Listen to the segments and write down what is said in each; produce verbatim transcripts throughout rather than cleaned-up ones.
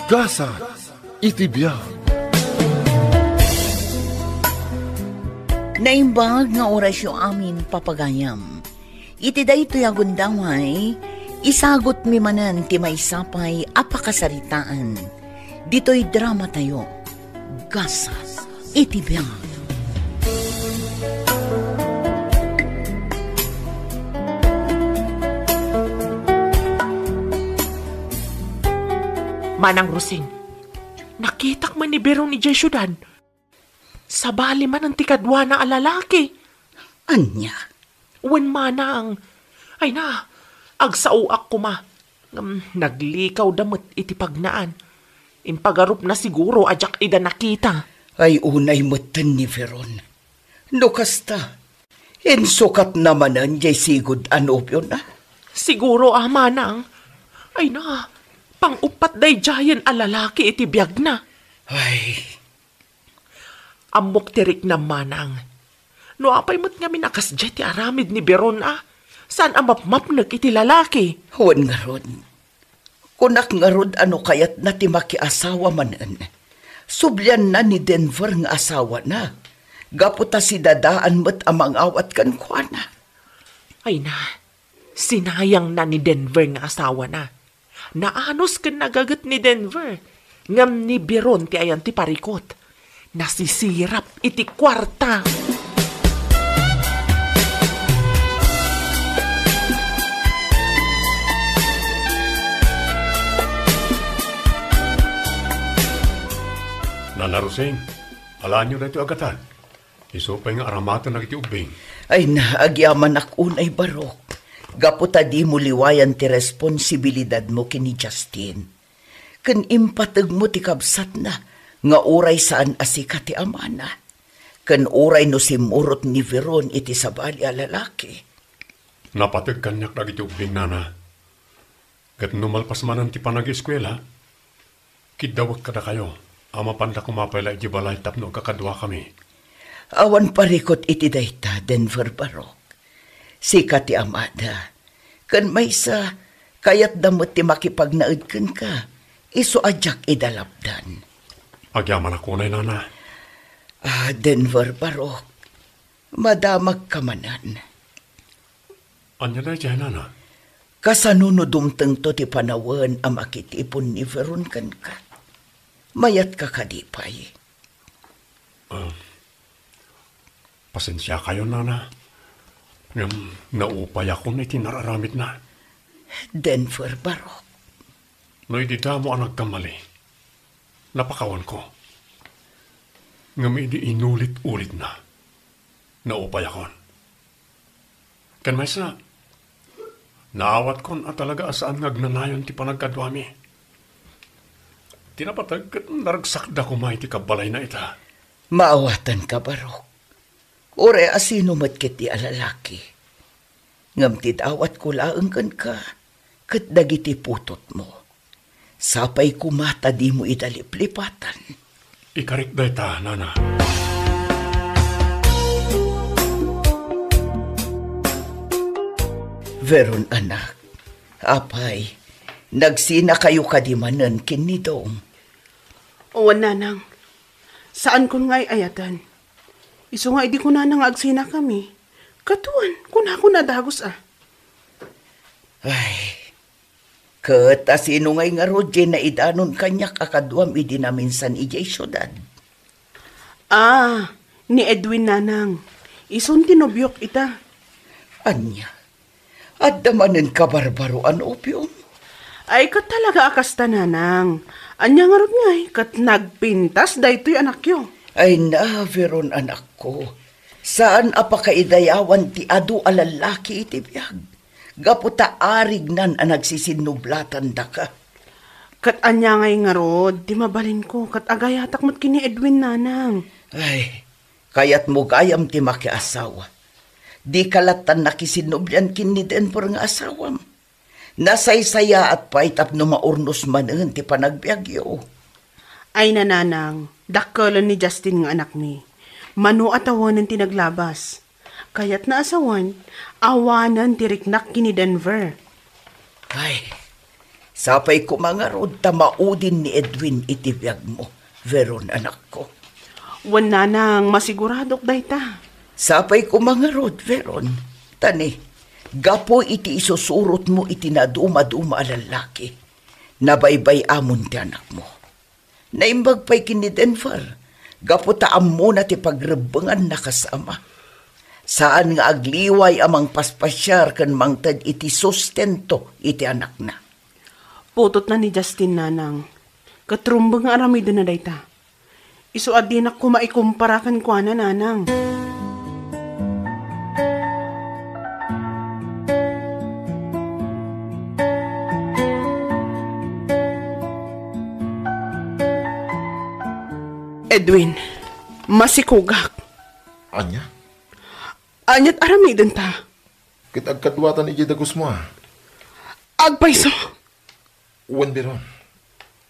Gasat iti biag. Naimbag nga orasyo amin, papagayam. Iti daytoy a gundaway, isagutmi manen ti maysa pay a pakasaritaan. Ditoy dramatayo, Gasat iti biag. Manang Rosing, nakitak man ni Beron idiay siudad. Sabali manen ti kaduana a lalaki. Ania? Wen, manang. Ay na, agsaoak koma. Ngem naglikawda met iti pagnaan. Impagarupna siguro a diak ida nakita. Ay, unay metten ni Veron. No kasta, insukatna manen diay sigud a nobiona? Siguro a, manang. Ay na, pang-uppat daydiayen a lalaki iti biagna. Ay. Ammok ti riknam, manang. No apay met ngamin a kasdiay ti aramid ni Beron a, saan a mapmapnek iti lalaki? Wen ngarud. Kunak ngarud a no kayatna ti makiasawa manen, sublianna ni Denver nga asawana, gapu ta sidadaan met a mangawat kenkuana. Ay na, sinayangna ni Denver nga asawana. Naanus ken nagaget ni Denver, ngem ni Beron ti ayan ti parikut. Nasisirap iti kuarta. Nana Rosing, alaenyo daytoy a gatad. Isu pay nga aramatennak iti ubbing. Ay na, agyamanak unay, Barok. Gapu ta dimo liwayan ti responsibilidadmo ken ni Justin. Ken impategmo ti kabsatna nga uray saan a sika ti amana. Ken uray no simmurot ni Veron iti sabali a lalaki. Napateg kaniak dagiti ubbing, nana. Ket no malpas manen ti panagieskuela, kiddawek kadakayo a mapanda koma pay la idiay balay tapno agkakaduakami. Awan parikut iti dayta, Denver Barok. Sika ti amada. Ken maysa, kayatda met ti makipagnaed kenka, isu a diak ida lapdan. Agyamanak unay, nana. Ah, Denver Barok, madamagka manen. Ania daydiay, nana? Kasano no dumtengto ti panawen a makitipon ni Veron kenka? Mayatka kadi pay? Ah, pasensiakayon, nana. Ngem naupayakon iti nararamidna. Denver Barok. No idi damo a nagkamali, napakawanko. Ngem idi inulit-ulitna, naupayakon. Ken maysa, naawatkon a talaga a saan nga agnanayon ti panagkaduami. Ti napateg ket naregsakda koma iti kabbalayna ita. Maawatanka, Barok. Uray a sino met ketdi a lalaki. Ngem ti dawatko laeng kenka, ket dagiti putotmo. Sapay koma ta dimo ida liplipatan. Ikarik dayta, nana. Veron, anak, apay, nagsinakayo kadi manen ken ni Dong? Wen, nanang. Saankon nga ay-ayaten. Isu nga idi kunana nga agsinakami, ket wen, kunakon a dagus a. Ay, ket asino ngay ngarud diay naidanon kaniak a kaduam idi naminsan idiay siudad? Ah, ni Edwin, nanang. Isun ti nobiok ita. Ania? Adda manen kabarbaro a nobiom? Ay, ket talaga a kasta, nanang. Ania ngarud ngay, ket nagpintas daytoy anakyo. Ay na, Veron, anakko. Saan a pakaidayawan ti adu a lallaki iti biag. Gapu ta arignan a nagsisinnublatan daka. Ket ania ngay ngarud ti mabalinko ket agayatak met ken ni Edwin, nanang? Ay, kayatmo gayam ti makiasawa. Dika lattan nakisinnublian ken ni Denver nga asawam. Nasaysayaat pay tapno maurnos manen ti panagbiagyo. Ay, nanang, dakkelen ni Justin nga anakmi. Mano a tawenen ti naglabas. Kayatna a sawen, awanen ti riknak ken ni Denver. Ay, Sapay koma ngarud ta maudin ni Edwin iti biagmo, Veron, anakko. Wen, nanang, masiguradok dayta. Sapay koma ngarud, Veron. Ta ni, gapu iti isusurotmo iti nadumaduma a lallaki, nabaybay-amon ti anakmo. Naimbag pay ken ni Denver, gapu ta ammona ti pagrebbenganna kas ama. Saan nga agliway a mangpaspasiar ken mangted iti sustento iti anakna. Putotna ni Justin, nanang. Ket rumbeng nga aramidenna dayta. Isu a dinak koma ikumpara kenkuana, nanang. Edwin, masikogak. Ania? Ania't aramidenta? Ket agkaduatan idiay dagusmo a. Agpayso? Wen, Veron.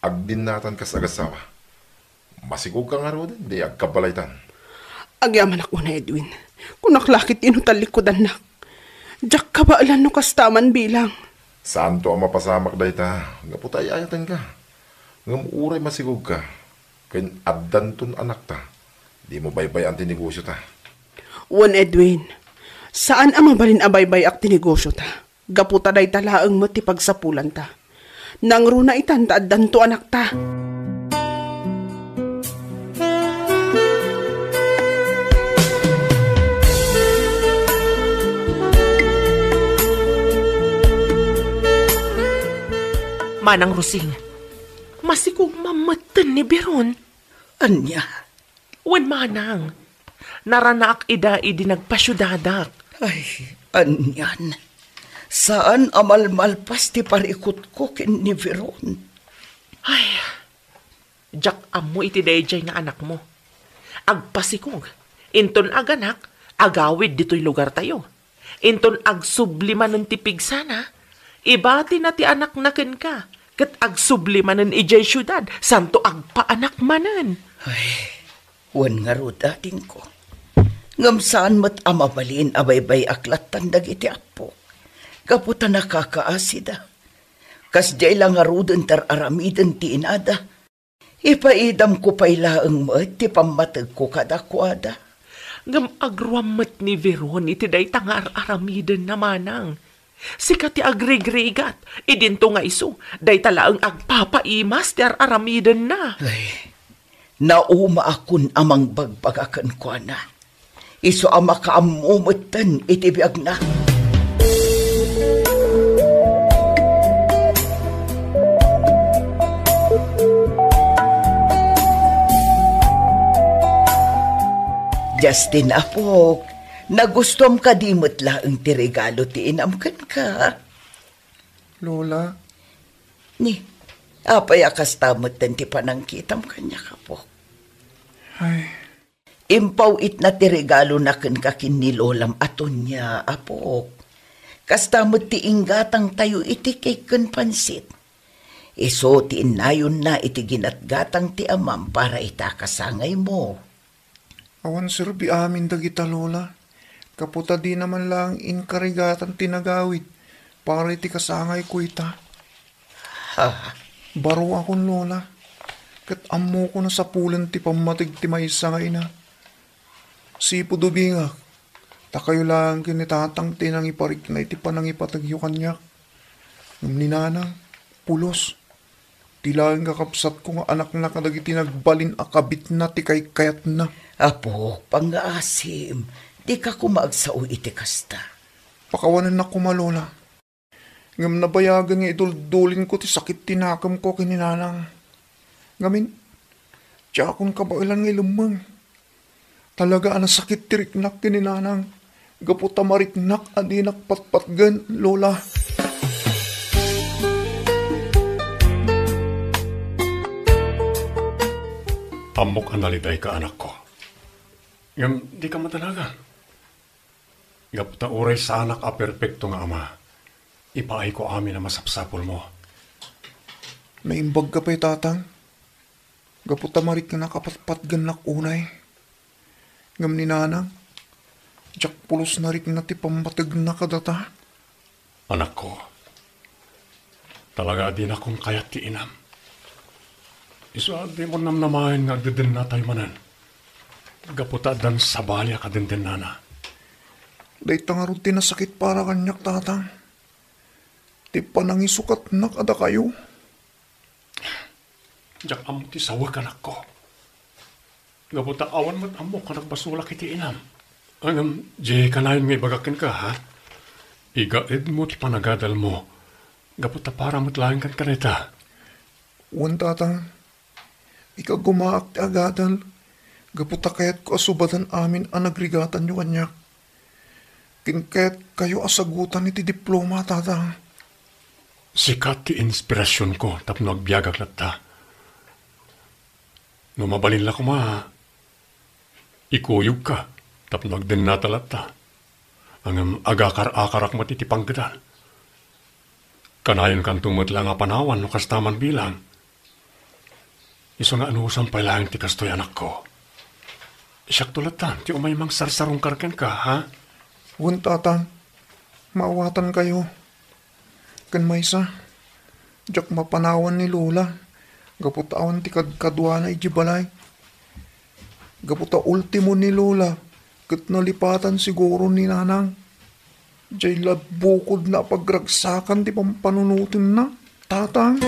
Agdinnatan kas agasawa. Masikogka ngaruden, di agkabalaytan. Agyamanak una, Edwin. Kunak la ket ino tallikudannak. Diak kabaelan no kasta man bilang. Saanto a mapasamak dayta, gapu ta ay-ayatenka. Ngem uray masikogka, ken addanton anakta, dimo baybay-an ti negosiota. Wen, Edwin, saan a mabalin a baybay-ak ti negosiota. Gapu ta dayta laeng met ti pagsapulanta. Nangruna itan ta addanto anakta. Manang Rosing, masikog mammetten ni Biron. Ania? Wen, manang, naranaak ida idi nagpasiudadak. Ay, anian. Saan a malmalpas ti parikutko ken ni Veron. Ay, diak ammo iti daydiay nga anakmo. Agpasikog, inton aganak, agawid ditoy lugartayo. Inton agsubli manen ti pigsana, ibatina ti anakna kenka, ket agsubli manen idiay siudad, santo agpaanak manen. Ay, wen ngarud, adingko. Ngem saan met a mabalin a baybay-ak lattan dagiti appok, gapu ta nakakaasida. Kasdiay la ngaruden ti ar-aramiden ti inada, ipaidamko pay laeng met ti pammategko kadakuada. Ngem agruam met ni Veron iti dayta nga ar-aramidenna, manang. Sika ti agrigrigat, idinto nga isu, dayta laeng agpapaimas ti ar-aramidenna. Ay, naumaakon a mangbagbaga kenkuana. Isu a makaammo metten iti biagna. Justin, apok, nagustuam kadi met laeng ti regalo ti inam kenka? Lola? Ni, apay a kasta metten ti panangkitam kaniak, apok? Ay. Impaw-itna ti regalona kenka ken ni Lolam a Tonia, apok. Kasta met ti inggatangtayo iti cake ken pansit. Isu ti innayonna iti ginatgatang ti amam para ita kasangaymo. Awan serbi amin dagita, Lola. Gapu ta dina man laeng inkarigatan ti nagawid para iti kasangayko ita. Ha? Baruakon, Lola. Ket ammokon a sapulen ti pammateg ti maysa nga ina. Sipud ubingak, ta kayo laeng ken ni Tatang ti nangiparikna iti panangipategyo kaniak. Ngem ni Nanang, pulos. Ti laeng kakabsatko nga anakna kadagiti nagbalin a kabitna ti kaykayatna. Apo, pangngaasim, dika koma agsao iti kasta. Pakawanennak koma, Lola. Ngem nabayagen nga iduldulinko ti sakit ti nakemko ken ni Nanang. Ngamin, diakon kabaelan nga ilemmeng. Talaga a nasakit ti riknak ken ni Nanang gapu ta mariknak a dinak patpatgen, Lola. Ammok a nalidayka, anakko. Ngem dika madalagan. Gapu ta uray saanak a perpekto nga ama, ipaayko amin a masapsapulmo. Naimbagka pay, Tatang. Gapu ta mariknak a patpatgennak unay. Ngem ni Nanang, diak pulos narikna ti pammategna kadata. Anakko, Talaga a dinakon kayat ti inam. Isu a dimo namnamaen nga agdedennatayo manen. Gapu ta addan sabali a kadendennana. Dayta ngarud ti nasakit para kaniak, Tatang. Ti panangisukatnak a dakayo. Diak ammo ti sawek, anakko. Gapu ta awan met ammok a nagbasolak iti inam. Ngem, di kanayon nga ibagak kenka, ha? Igaedmo ti panagadalmo. Gapu ta para met laeng kenka dayta. Wen, Tatang. Ikagumaak ti agadal. Gapu ta kayatko a subadan amin a nagrigatanyo kaniak. Ken kayatkayo a sagutan iti diploma, Tatang. Sika ti inspirasionko tapno agbiagak latta. No mabalin la koma, ikuyogka tapno agdennata latta. Ngem agakar-akarak met iti panggedan. Kanayonkanto met la nga panawan no kasta man bilang. Isu nga anusam pay laeng ti kastoy, anakko. Siakto latta ti umay mangsarsarungkar kenka, ha? Wen, Tatang, maawatankayo. Ken maysa, diak mapanawan ni Lola gapu ta awan ti kadkaduana idiay balay. Gapu ta ultimo ni Lola ket nalipatan siguro ni Nanang. Diay la bukodna a pagragsakan ti pampanunotenna, Tatang.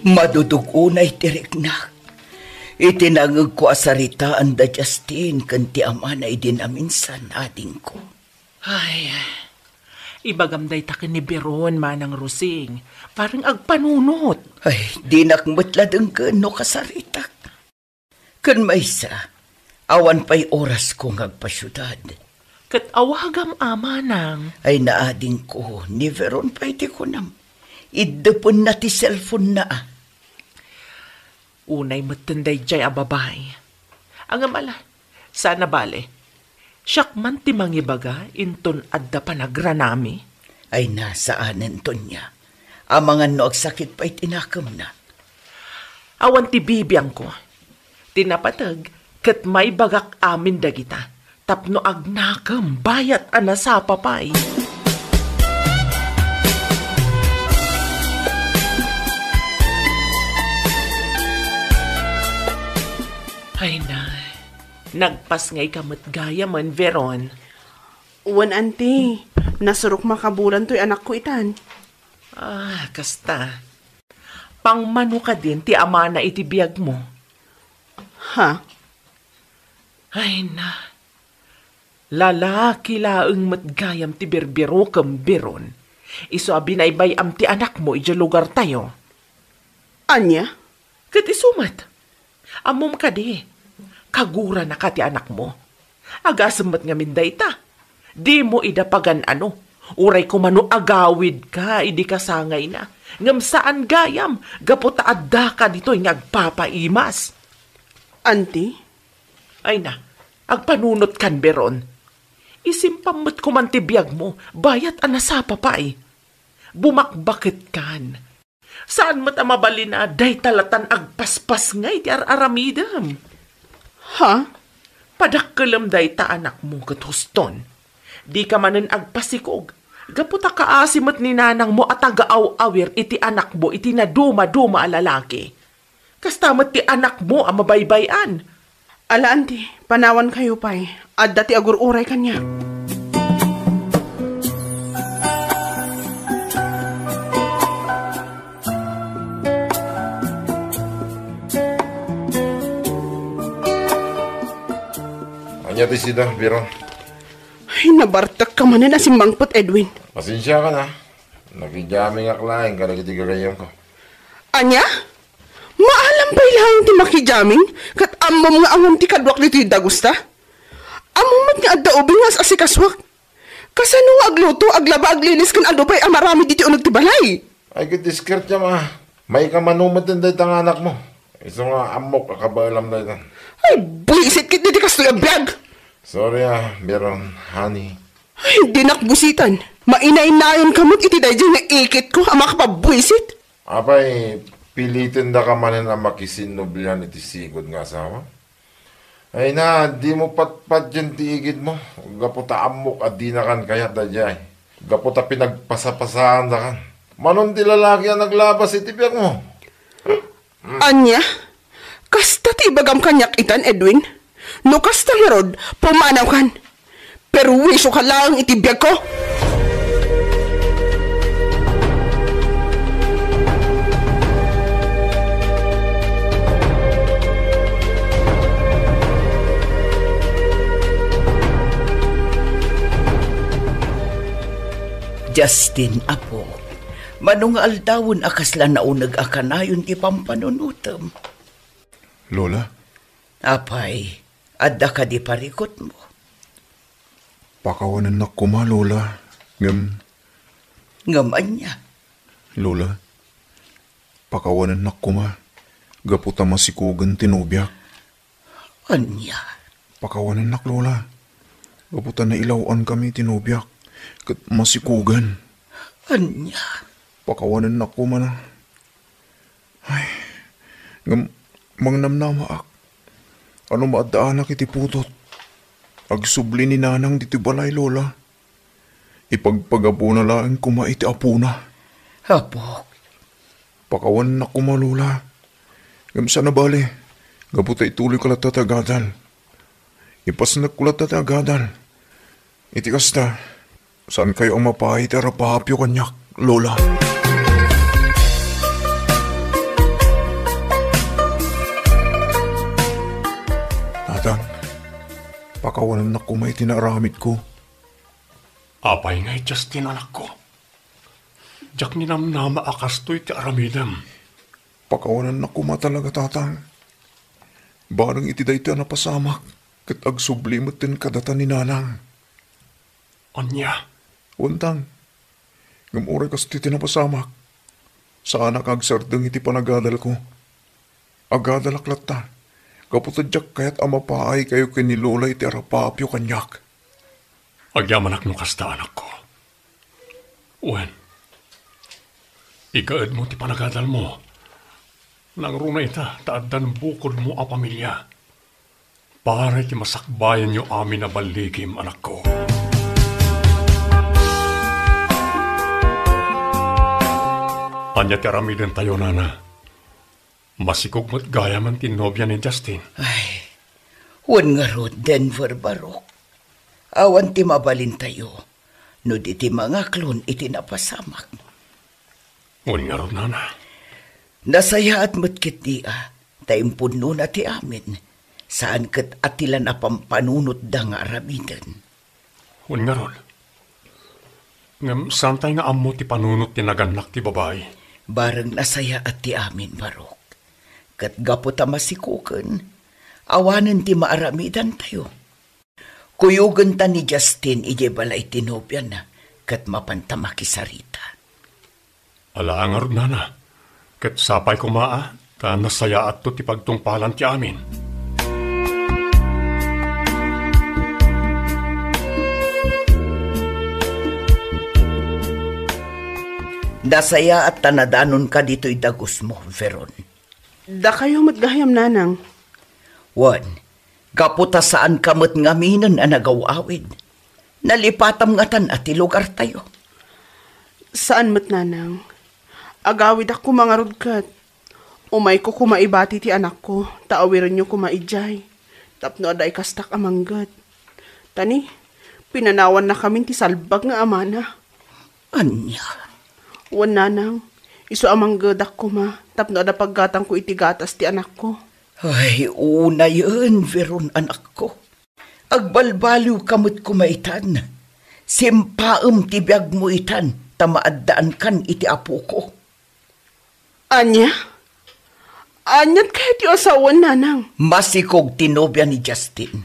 Madudug unay ti riknak iti nangngegko a saritaan da Justin ken ti amana idi naminsan, adingko. Ay, ibagam dayta ken ni Biron, Manang Rosing. Parang agpanunot. Ay, dinak met la denggen no kasaritak. Ken maysa, awan pay orasko nga agpasiudad. Ket awagam a, Manang. Ay, naadingko, ni Veron pay ti kunam. Iddepenna ti cellphone-na, a. Unay metten daydiay a babai. Ngem ala, saan a bale. Siak man ti mangibaga inton adda panagranami. Ay, na, saanen, Tonia. Amangan no agsakit pay ti nakemna. Awan ti bibiangko. Ti napateg, ket maibagak amin dagita tapno agnakem bayat a nasapa pay. Ay na, nagpasngayka met gayamen, Veron. Wen, anti, nasurok makabulan toy anakko itan. Ah, kasta. Pangmano kadin ti amana iti biagmo? Ha? Ay na. Lalaki laeng met gayam ti birbirokem, Biron. Isu a binaybay-am ti anakmo idiay lugartayo. Ania? Ket isu met. Ammom kadi, kaguranaka ti anakmo. Agasem met ngamin dayta. Dimo ida pagan-ano. Uray koma no agawidka idi kasangayna. Ngem saan gayam, gapu ta addaka ditoy nga agpapaimas. Anti? Ay na, agpanunotkan, Biron. Isimpam met koman ti biagmo, bayat a nasapa pay. Bumakbaketkan. Saan met a mabalin a dayta latan agpaspasngay ti ar-aramidem. Ha? Padakkelem dayta, anakmo, ket huston. Dika manen agpasikog, gapu ta kaasi met ni nanangmo a tagaaw-awir iti anakmo iti nadumaduma a lalaki. Kasta met ti anakmo a mabaybay-an. Ala, anti, panawankayo pay. Adda ti agur-uray kaniak. Ania ti sida, Biron? Ay, nabartekka manen a simmangpet, Edwin. Pasensiakan, a. Nakijamingak laeng kadagiti gagayyemko. Ania? Maalam pay laeng ti makijaming, ket ammom nga awan ti kaduak ditoy dagusta? Ammom met nga adda ubing nga as-asikasuak. Kasano nga agluto, aglaba, aglinis ken adu pay a maramid iti uneg ti balay? Ay, ket diskarte, ma. Maikamano met dayta nga anakmo. Isu nga ammok a kabaelam daytan. Ay, buisit ketdi ti kastoy a biag! Sorry, ah, Veron, honey. Ay, dinak busitan. Mainainayon ka met iti daydiay nga ikitko a makapabuisit. Apay, pilitendaka manen a makisinnobian iti sigud nga asawa? Ay na, dimo patpatien ti igidmo, gapu ta ammok a dinakan kayat daydiay. Gapu ta pinagpasapasaandakan. Manon ti lalaki a naglabas iti biagmo? Ania? Kasta ti ibagam kaniak itan, Edwin? No kasta ngarud, pumanawkan. Perwisioka laeng iti biagko. Justin, apo, mano nga aldawen a kasla nauneg a kanayon ti pampanunotem? Lola? Apay, adda kadi parikutmo? Pakawanennak koma, Lola. Ngem Ngem ania? Lola, pakawanennak koma gapu ta masikogen ti nobiak. Ania? Pakawanennak, Lola, gapu ta nailaw-ankami ti nobiak ket masikogen. Ania? Pakawanennak koma na. Ay, ngem mangnamnamaak a no maaddaanak iti putot, agsubli ni Nanang ditoy balay, Lola. Ipagpagapuna laeng koma iti apona. Apok. Pakawanennak koma, Lola. Ngem saan a bale, gapu ta ituloyka latta ti agadal. Ipasnekko latta ti agadal. Iti kasta, saankayo a mapaay ti arapapyo kaniak, Lola. Tatang, pakawanennak koma iti naaramidko. Apay ngay, Justin, anakko? Diak ninamnama a kastoy ti aramidem. Pakawanennak koma talaga, Tatang. Bareng iti daytoy a napasamak, ket agsubli metten kadata ni Nanang. Ania? Wen, Tang. Ngem uray kastoy ti napasamak, saanak a agsardeng iti panagadalko. Agadalak latta, gapu ta diak kayat a mapaaykayo ken ni Lola iti arapapyo kaniak. Agyamanak no kasta, anakko. Wen, igaedmo ti panagadalmo. Nangruna ita ta addan bukodmo a pamilia. Para iti masakbayanyo amin a balligim, anakko. Ania ti aramidentayo, Nana? Masikog met gayamen ti nobia ni Justin. Ay, wen ngarud, Denver, Barok. Awan ti mabalintayo no di ti mangaklon iti napasamak. Wen ngarud, Nana. Nasayaat met ketdi a ta impudnona ti amin, saan ket a ti la napampanunotda nga aramiden. Wen ngarud. Ngem saantay nga ammo ti panunot ti nagannak ti babai. Bareng nasayaat ti amin, Barok. Ket gapu ta masikogen, awanen ti maaramidantayo. Kuyogenta ni Justin idiay balay ti nobiana, ket mapanta makisarita. Ala ngarud, Nana. Ket sapay koma a ta nasayaatto ti pagtungpalan ti amin. Nasayaat ta nadanonka ditoy dagusmo, Veron. Dakayo met gayam, Nanang. Wen, gapu ta saanka met ngaminen a nagaw-awid. Nalipatam ngatan a ti lugartayo. Saan met, Nanang. Agawidak koma ngarud ket umayko koma ibati ti anakko, ta awirenyo koma idiay, tapno adda ikastak a mangged. Ta ni, pinanawannakamin ti salbag nga amana. Ania? Wen, Nanang, isu a manggedak koma tapno adda paggatangko iti gatas ti anakko. Ay, unayen, Veron, anakko. Agbalbaliwka met koma itan. Simpaem ti biagmo itan ta maaddaankan iti apoko. Ania? Aniat kayatyo a sawen, Nanang? Masikog ti nobia ni Justin.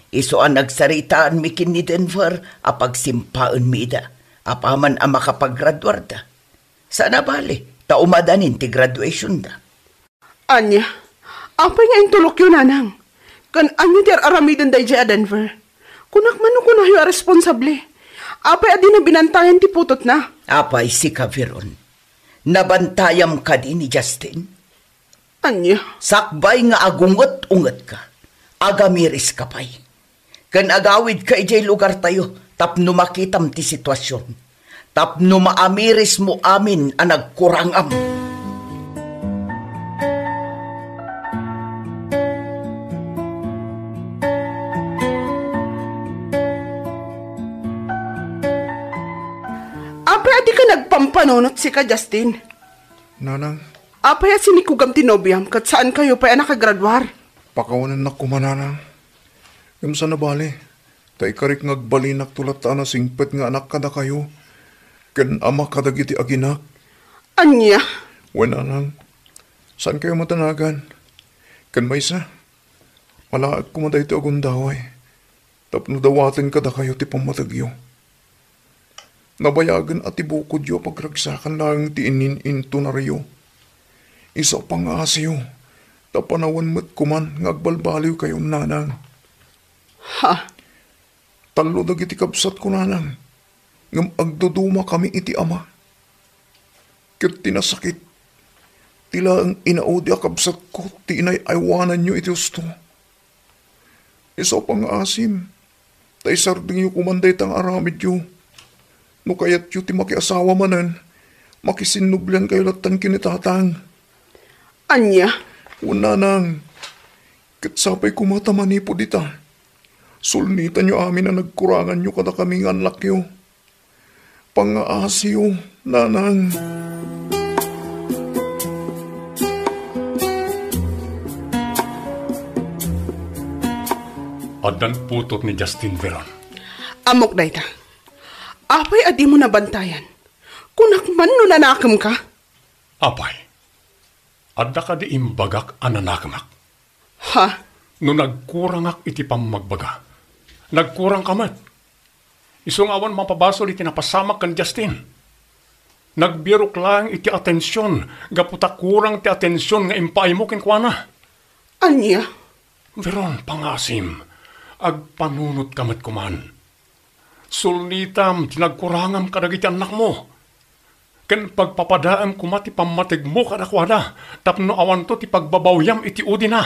Isu a nagsaritaanmi ken ni Denver a pagsimpaenmi ida apaman a makapagraduarda. Saan a bale, ta umadanin ti graduationda. Ania? Apay nga intulokyo, nanang? Ken ania ti ar-aramiden daydiay a Denver? Kunak man no kunayo a responsable. Apay a dina binantayan ti putotna? Apay sika, Veron? Nabantayam kadi ni Justin? Ania? Sakbay nga agunget-ungetka, agamiris ka pay. Ken agawidka idiay lugartayo tapno makitam ti situasion, tapno maamirismo amin a nagkurangam. Apay a dika nagpampanunot sika, Justin? Nanang. Apay a sinikugam ti nobiam ket saankayo pay a nakagraduar? Pakawanennak koma, nanang. Ngem saan a bale, ta ikarik nga agbalinakto latta a nasingpet nga anak kadakayo ken ama kadagiti aginak. Ania? Wen, nanang, saankayo matanagan. Ken maysa, alaek koma daytoy a gundaway tapno dawaten kadakayo ti pammategyo. Nabayagen a ti bukodyo a pagragsakan laeng ti inin-intunaryo. Isu a pangaasiyo, ta panawen met koman nga agbalbaliwkayon, nanang. Ha? Tallo dagiti kabsatko, nanang, ngem agdudumakami iti ama. Ket ti nasakit, ti laeng inaudi a kabsatko ti inay-aywananyo iti husto. Isu a pangngaasim, ta isardengyo koman dayta nga aramidyo. No kayatyo ti makiasawa manen, makisinnubliankayo lattan ken ni Tatang. Ania? Wen, nanang, ket sapay koma ta manipud ita, sulnitanyo amin a nagkuranganyo kadakami nga annakyo. Pangaasiyo, nanang. Addan putot ni Justin, Veron. Ammok dayta. Apay a dimo nabantayan? Kunak man no nanakemka? Apay, adda kadi imbagak a nanakemak? Ha? No nagkurangak iti pammagbaga, nagkurangka met. Isu nga awan mapabasol iti napasamak ken Justin. Nagbirok laeng iti atension gapu ta kurang ti atension nga impaaymo kenkuana. Ania? Veron, pangasim, agpanunotka met koman. Sulnitam ti nagkurangam kadagiti annakmo. Ken pagpapadaem koma ti pammategmo kadakuada tapno awanto ti pagbabawyam iti udina.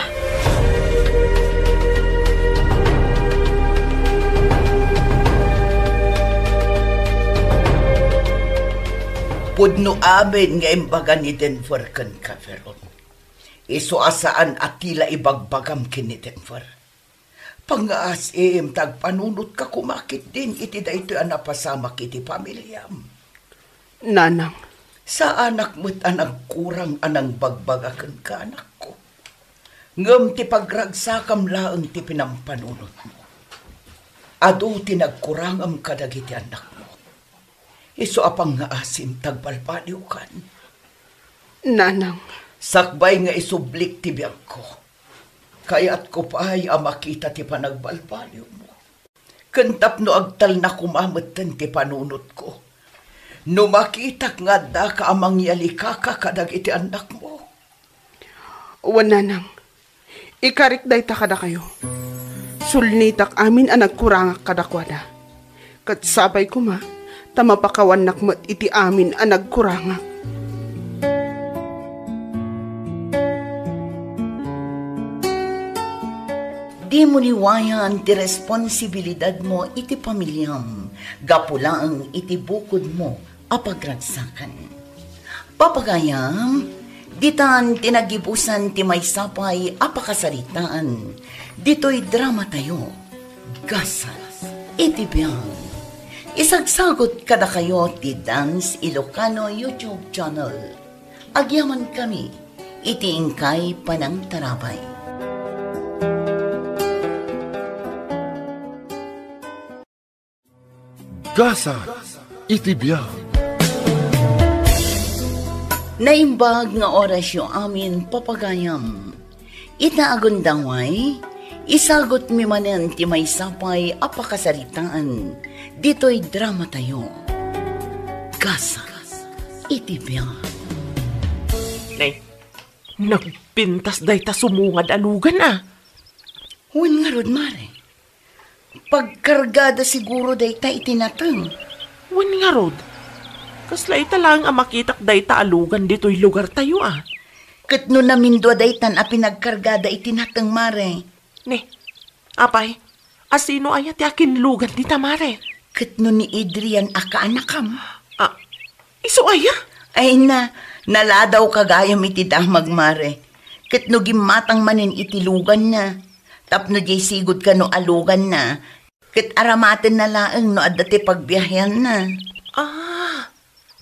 Pudno amin nga imbaga ni Denver kenka, Veron. Isu a saan a ti la ibagbagam ken ni Denver. Pangngaasim ta agpanunotka koma ketdin iti daytoy a napasamak iti familiam. Nanang. Saanak met a nagkurang a nangbagbaga kenka, anakko. Ngem ti pagragsakam laeng ti pinampanunotmo. Adu ti nagkurangam kadagiti annakmo. Isu a pangngaasim ta agbalbaliwkan. Nanang. Sakbay nga isublik ti biagko, kayatko pay a makita ti panagbalbaliwmo. Ken tapno agtalna koma metten ti panunotko, no makitak nga addaka a mangyalikaka kadagiti annakmo. Wen, nanang, ikarik dayta kadakayo. Sulnitak amin a nagkurangak kadakuada. Ket sapay koma ta mapakawannak met iti amin a nagkurangak. Dimo liwayan ti responsibilidadmo iti pamiliam gapu laeng iti bukodmo a pagragsakan. Papagayam, ditan ti nagibusan ti maysa pay a pakasaritaan ditoy dramatayo, Gasat iti Biag. Isagsagut kadakayo ti Dance Ilocano YouTube channel. Agyamankami iti inkay panangtarabay. Gasat iti Biag. Naimbag nga orasyo amin, papagayam. Ita a gundaway, isagutmi manen ti maysa pay a pakasaritaan ditoy dramatayo, Gasat iti Biag. Nay, Nagpintas dayta sumungad a lugan a. Wen ngarud, Mare. Pagkargada siguro dayta iti nateng. Wen ngarud, kasla ita laeng a makitak dayta a lugan ditoy lugartayo a. Ket no namindua daytan a pinagkargada iti nateng, Mare. Ne, apay, a sino aya ti akinlugan dita, Mare? Ket no ni Adrian a kaanakam? Ah, isu aya? Ay na, naladawka gayam iti damag, Mare. Ket no gimmatang manen iti luganna, tapno diay sigud kano a luganna, ket aramatenna laeng no adda ti pagbiaheanna. Ah,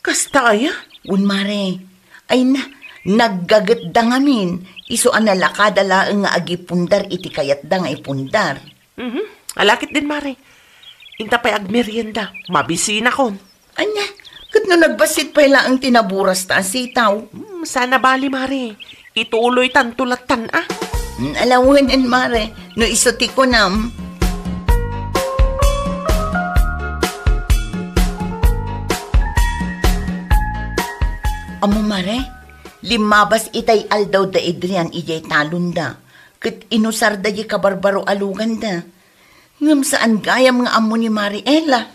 kasta aya? Wen, Mare. Ay na, naggagetda ngamin, isu a nalakada laeng nga agipundar iti kayatda nga ipundar. Mhm. Ala ketdin, Mare. Inta pay agmerienda, mabisinakon. Ania, ket no nagbassit pay laeng ti naburasta a sitaw? Hmm, saan a bali, Mare. Ituloytanto lattan a. Hmm, ala wen, Mare, no isu ti kunam. Ammo, Mare, limmabas itay aldaw da Adrian idiay talonda, ket inusarda diay kabarbaro a luganda. Ngem saan gayam nga ammo ni Mare Ella.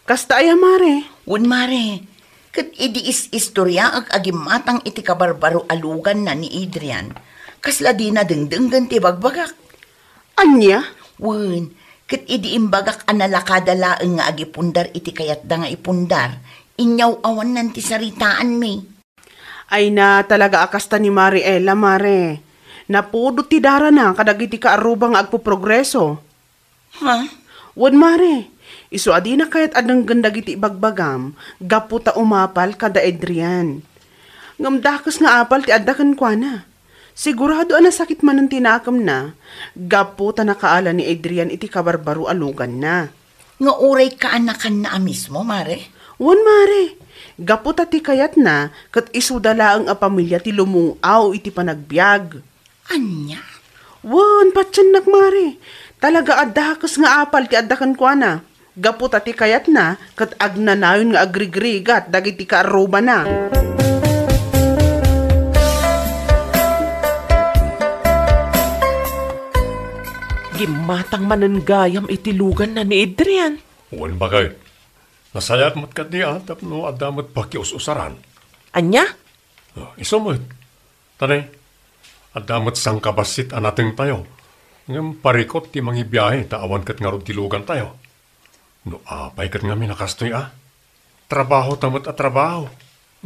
Kasta aya, Mare? Wen, Mare. Ket idi is-istoriaek a gimmatang iti kabarbaro a luganna ni Adrian, kasla dina dengdenggen ti bagbagak. Ania? Wen, ket idi imbagak a nalakada laeng nga agipundar iti kayatda nga ipundar, inyaw-awannan ti saritaanmi. Ay na, talaga a kasta ni Mare Ella, Mare. Napudot ti darana kadagiti kaarruba nga agpoprogreso. Ha? Wen, Mare, isu a dina kayat a denggen dagiti ibagbagam gapu ta umapal kada Adrian. Ngem dakes nga apal ti adda kenkuana. Sigurado a nasakit manen ti nakemna gapu ta nakaala ni Adrian iti kabarbaro a luganna. Nga uray kaanakanna a mismo, Mare? Wen, Mare. Gapu ta ti kayatna, ket isuda laeng a pamilia ti lumung-aw iti panagbiag. Ania? Wen, patiennak, Mare. Talaga a dakes nga apal ti adda kenkuana. Gapu ta ti kayatna, ket agnanayon nga agrigrigat dagiti kaarrubana. Gimmatang manen gayam iti luganna ni Adrian. Wen, baket. Nasayaat met kadi a tapno adda met pakius-usaran. Ania? Ah, isu met. Tani, adda met sangkabassit a natengtayo. Ngem parikut ti mangibiahe ta awan ket ngarud ti lugantayo. No apay ket ngamin a kastoy a? Trabaho ta met a trabaho.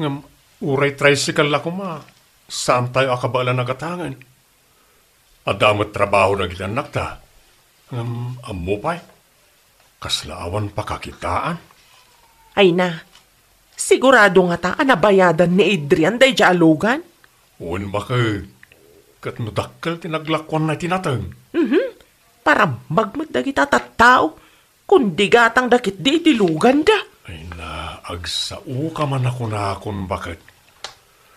Ngem uray tricycle la koma, saantayo a kabaelan a gatangen. Adda met trabaho dagiti annakta. Ngem ammo pay, kasla awan pakakitaan. Ay na, sigurado ngata a nabayadan ni Adrian daydiay a lugan? Wen, baket. Ket no dakkel ti naglakuanna iti nateng? Mhm. Parammag met dagita tattao. Kundi gatangda ketdi iti luganda. Ay na, agsaoka man a kunakon, baket.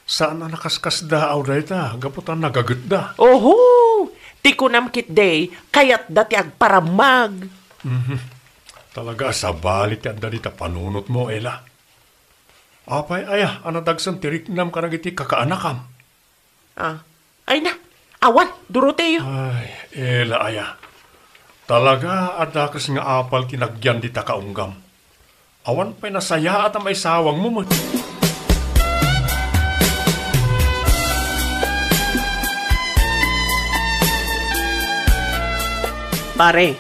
Saan a nakaskasdaaw dayta gapu ta nagagetda. Oho! Ti kunam ketdi, kayatda ti agparammag. Mhm. Talaga a sabali ti adda dita panunotmo, Ella. Apay aya a nadagsen ti riknam kadagiti kakaanakam? Ah, ay na, awan, Doroteo. Ay, Ella aya. Talaga a dakes nga apal ti nagyan dita kaunggam. Awan pay nasayaat a maisawangmo met. Pare,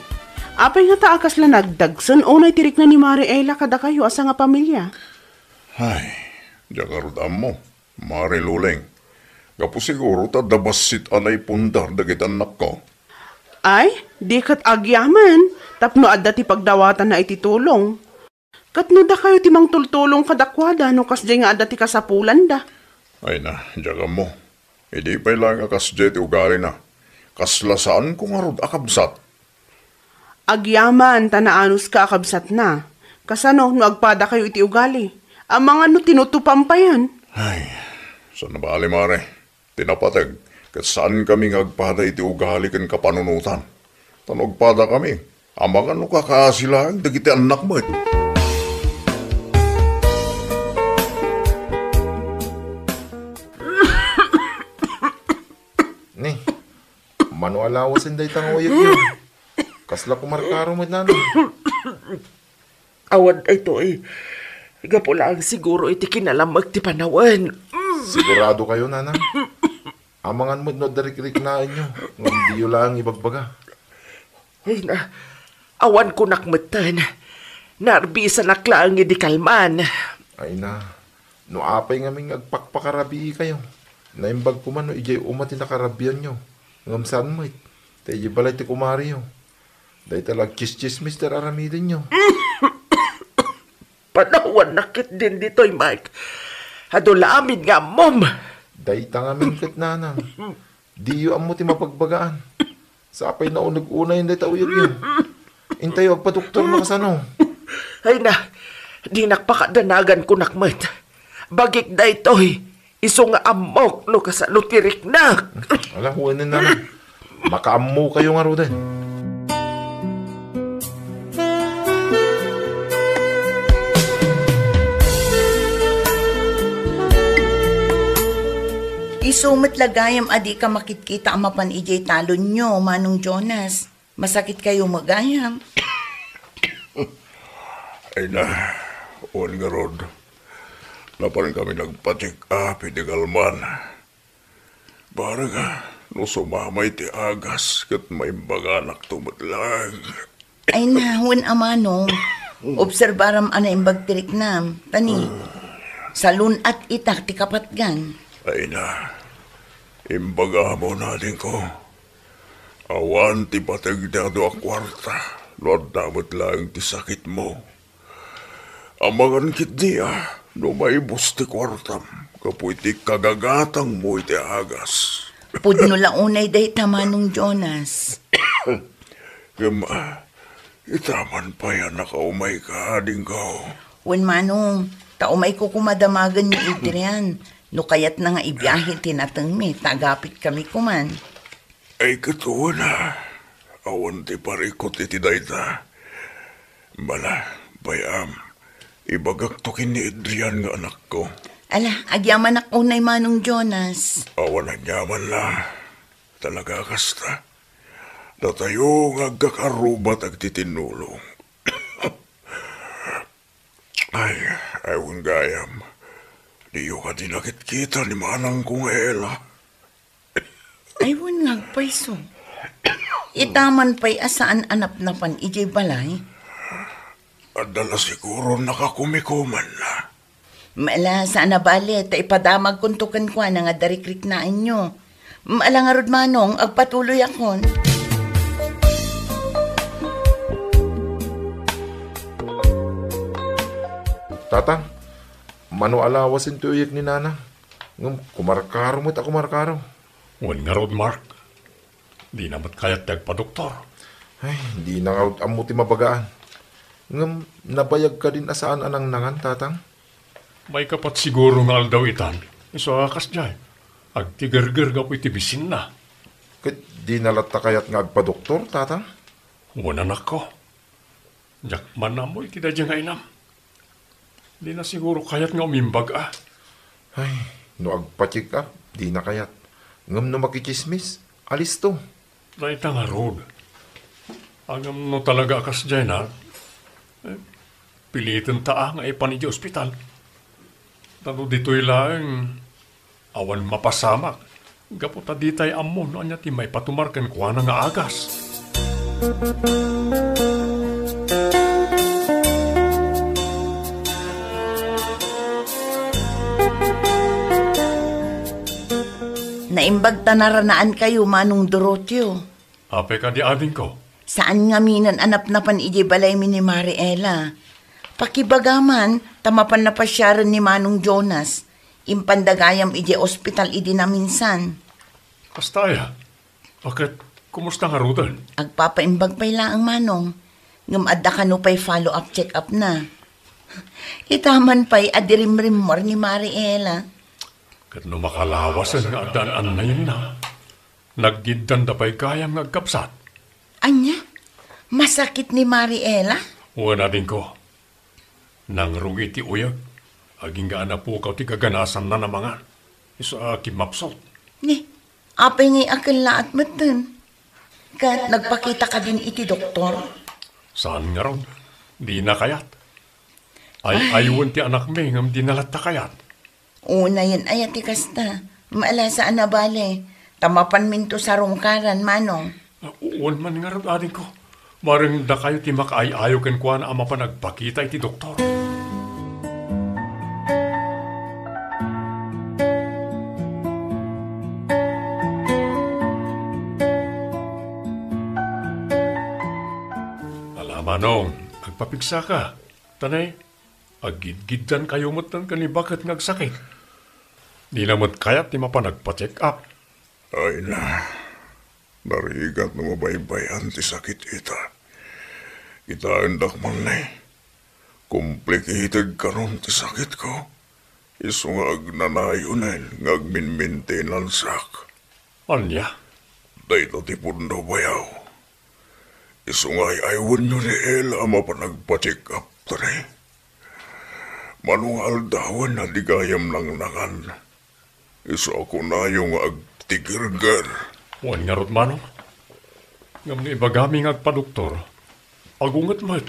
apay ngata a kasla nagdagsen unay ti rikna ni Mare Ella kadakayo a sangapamilia? Ay, diak ngarud ammo. Mare Luleng, gapu siguro ta adda bassit a naipundar dagiti annakko. Ay, di ket agyaman, tapno adda ti pagdawatanna iti tulong. Ket no dakayo ti mangtultulong kadakuada no kasdiay nga adda ti kasapulanda. Ay na, diak ammo. Idi pay laeng a kasdiay ti ugalina, kasla saanko ngarud a kabsat. Agyaman ta naanuska a kabsatna. Kasano no agpadakayo iti ugali? Amangan no tinutupam payen. Ay, saan a bali, Mare. Ti napateg, ket saankami nga agpada iti ugali ken kapanunotan. Ta no agpadakami, amangan no kakaasi laeng dagiti annak met. Alawasen dayta nga uyekyo. Kasla kumarkaro met, nanang. Awan daytoy. Gapu laeng siguro iti kinalammek ti panawen. Sigurado kayo, nanang? Amangan met no adda rikriknaenyo, ngem diyo laeng ibagbaga. Ay na, awan kunak metten. Narbisanak laeng idi kalman. Ay na, no apay ngamin nga agpakpakarabii kayo, naimbag ko man no idiay uma ti nakarabianyo. Ngem saan met, ta idiay balay ti kumariyo. Dayta la agtsistsismis ti ar-aramidenyo. Panawannak ketdin ditoy, Mike. Adu la amin nga ammom. Dayta ngamin ket, nanang. Diyo ammo ti mapagbagaan. Sapay nauneg unay dayta uyekyo. Intayo agpadoktor no kasano. Ay na, dinak pakadanagan kunak met. Bagik daytoy, isu nga ammok no kasano ti riknak. Ala, huwenen, nanang. Makaammo kayo ngaruden. Isu met la gayam a dika makitkita a mapan idiay talonyo, Manong Jonas. Masakit kayo met gayam. Ay na, wen ngarud. Napan kami nagpa-check up idi kalman. Barang, no sumamay ti agas ket maimbaganak to met laeng. Ay na, wen a manong, obserbaram a naimbag ti riknam. Tani, salun-at itak ti kapatgan. Ay na, imbagam, adingko. Awan ti pateg ti adu a kuarta, no adda met laeng ti sakitmo. Amangan ketdi a no maibus ti kuartam gapu iti kagagatangmo iti agas. Pudno la unay dayta, Manong Jonas. Ngem, ah, itaman pay a nakaumayka, adingko. Wen, Manong, ta umayko koma damagen ni Adrian. No kayatna nga ibiahe ti natengmi, ta agapit kami koman. Ay, ket wen a, awan ti parikut iti dayta. Bala, bay-am, ibagakto ken ni Adrian nga anakko. Ala, agyamanak unay, Manong Jonas. Awan aniaman la. Talaga a kasta. Datayo nga agkakarubat agtitinnulong. Ay, ay, wen gayam. Diyo kadi nakitkita ni manangko nga Ela? Ay, wen nga agpayso. Itaman pay a saan a napnapan idiay balay? Adda la siguro nakakumikumanna. Ala, saan a bale, ta ipadamagkonto kenkuana nga adda rikriknaenyo. Ala ngarud, Manong, agpatuloyakon. Tatang, mano a lawasen ti uyek ni Nanang? Ngem kumarkaro met a kumarkaro. Wen ngarud, Mark. Dina met kayat ti agpadoktor. Ay, dina ngarud ammo ti mabagaan. Ngem nabayag kadin a saan a nangnangan, Tatang? Maikapat siguro nga aldaw itan. Isu a kasdiay, agtigerger gapu iti bisinna. Ket dina latta kayat nga agpadoktor, Tatang? Wen, anakko. Diak man ammo iti daydiay nga inam. Dina siguro kayat nga umimbag a. Ay, no agpa-check up, dina kayat. Ngem no makitsismis, alisto. Dayta ngarud. Ngem no talaga a kasdiay na, eh, pilitenta a nga ipan idiay ospital. Ta no ditoy laeng, awan mapasamak, gapu ta ditay ammo no ania ti maipatumar kenkuana nga agas. Naimbag ta naranaankayo, Manong Doroteo. Apay kadi, adingko? Saan ngaminen a napnapan idiay balaymi ni Mari Ela. Pakibagam man, ta mapan napasiaren ni Manong Jonas. Impanda gayam idiay ospital idi naminsan. Kasta aya? Ket, kumusta ngaruden? Agpapaimbag pay laeng, Manong. Ngem adda kano pay follow-up check-up na. Itaman pay a dirimrimmuar ni Mari Ela. Ket no makalawasen nga adda an-annayenna, naggiddanda pay gayam nga agkabsat. Ania? Masakit ni Mari Ela? Wen, adingko. Nangrugi ti uyek, agingga a napukaw ti gaganasanna a mangan. Isu a kimmapsut. Ni, apay ngay a kellaat metten? Ket nagpakita kadin iti doktor? Saan ngarud. Dina kayat. Ay, ay, aywen ti anakmi ngem dina latta kayat. Unayen aya ti kasta. Maalasa a nabale. Ta mapanminto sarungkaran, Manong. Ah, wen man ngarud, adingko. Mareng dakayo ti makaay-ayo kenkuana a mapan agpakita iti doktor. Ala, Manong, agpapigsaka. Ta ne, aggidgiddankayo metten ken ni baket nga agsakit. Dina met kayat ti mapan agpa-check up. Ay na, narigat no mabaybay-an ti sakit ita. Kitaendak man ne, complicated kanon ti sakitko. Isu nga agnanayonen nga agminmintenansak. Ania? Dayta ti pudno, bayaw. Isu nga ay-aywenyo ni Ella a mapan agpa-check up, tari. Mano nga aldawen a di gayam nangnangan. Isu a kunayo nga agtigirger. Wen ngarud, Manong. Ngem no ibagami nga agpadoktor, agunget met.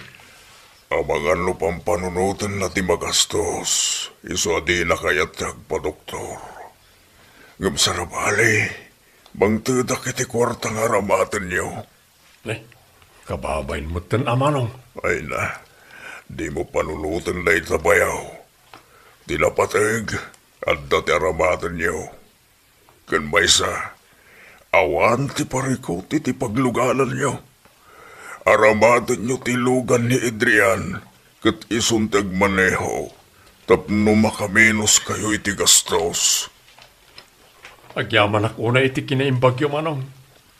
Amangan no pampanunotenna ti magastos, isu a dina kayat ti agpadoktor. Ngem sarabali, mangtedak iti kuarta nga aramatenyo. Eh, kababain metten a, Manong. Ay na, dimo panunoten dayta, bayaw. Ti napateg, adda ti aramatenyo. Ken maysa, awan ti parikut iti paglugananyo. Aramatenyo ti lugan ni Adrian, ket isun ti agmaneho, tapno makamenos kayo iti gastos. Agyamanak unay iti kinaimbagyo, Manong,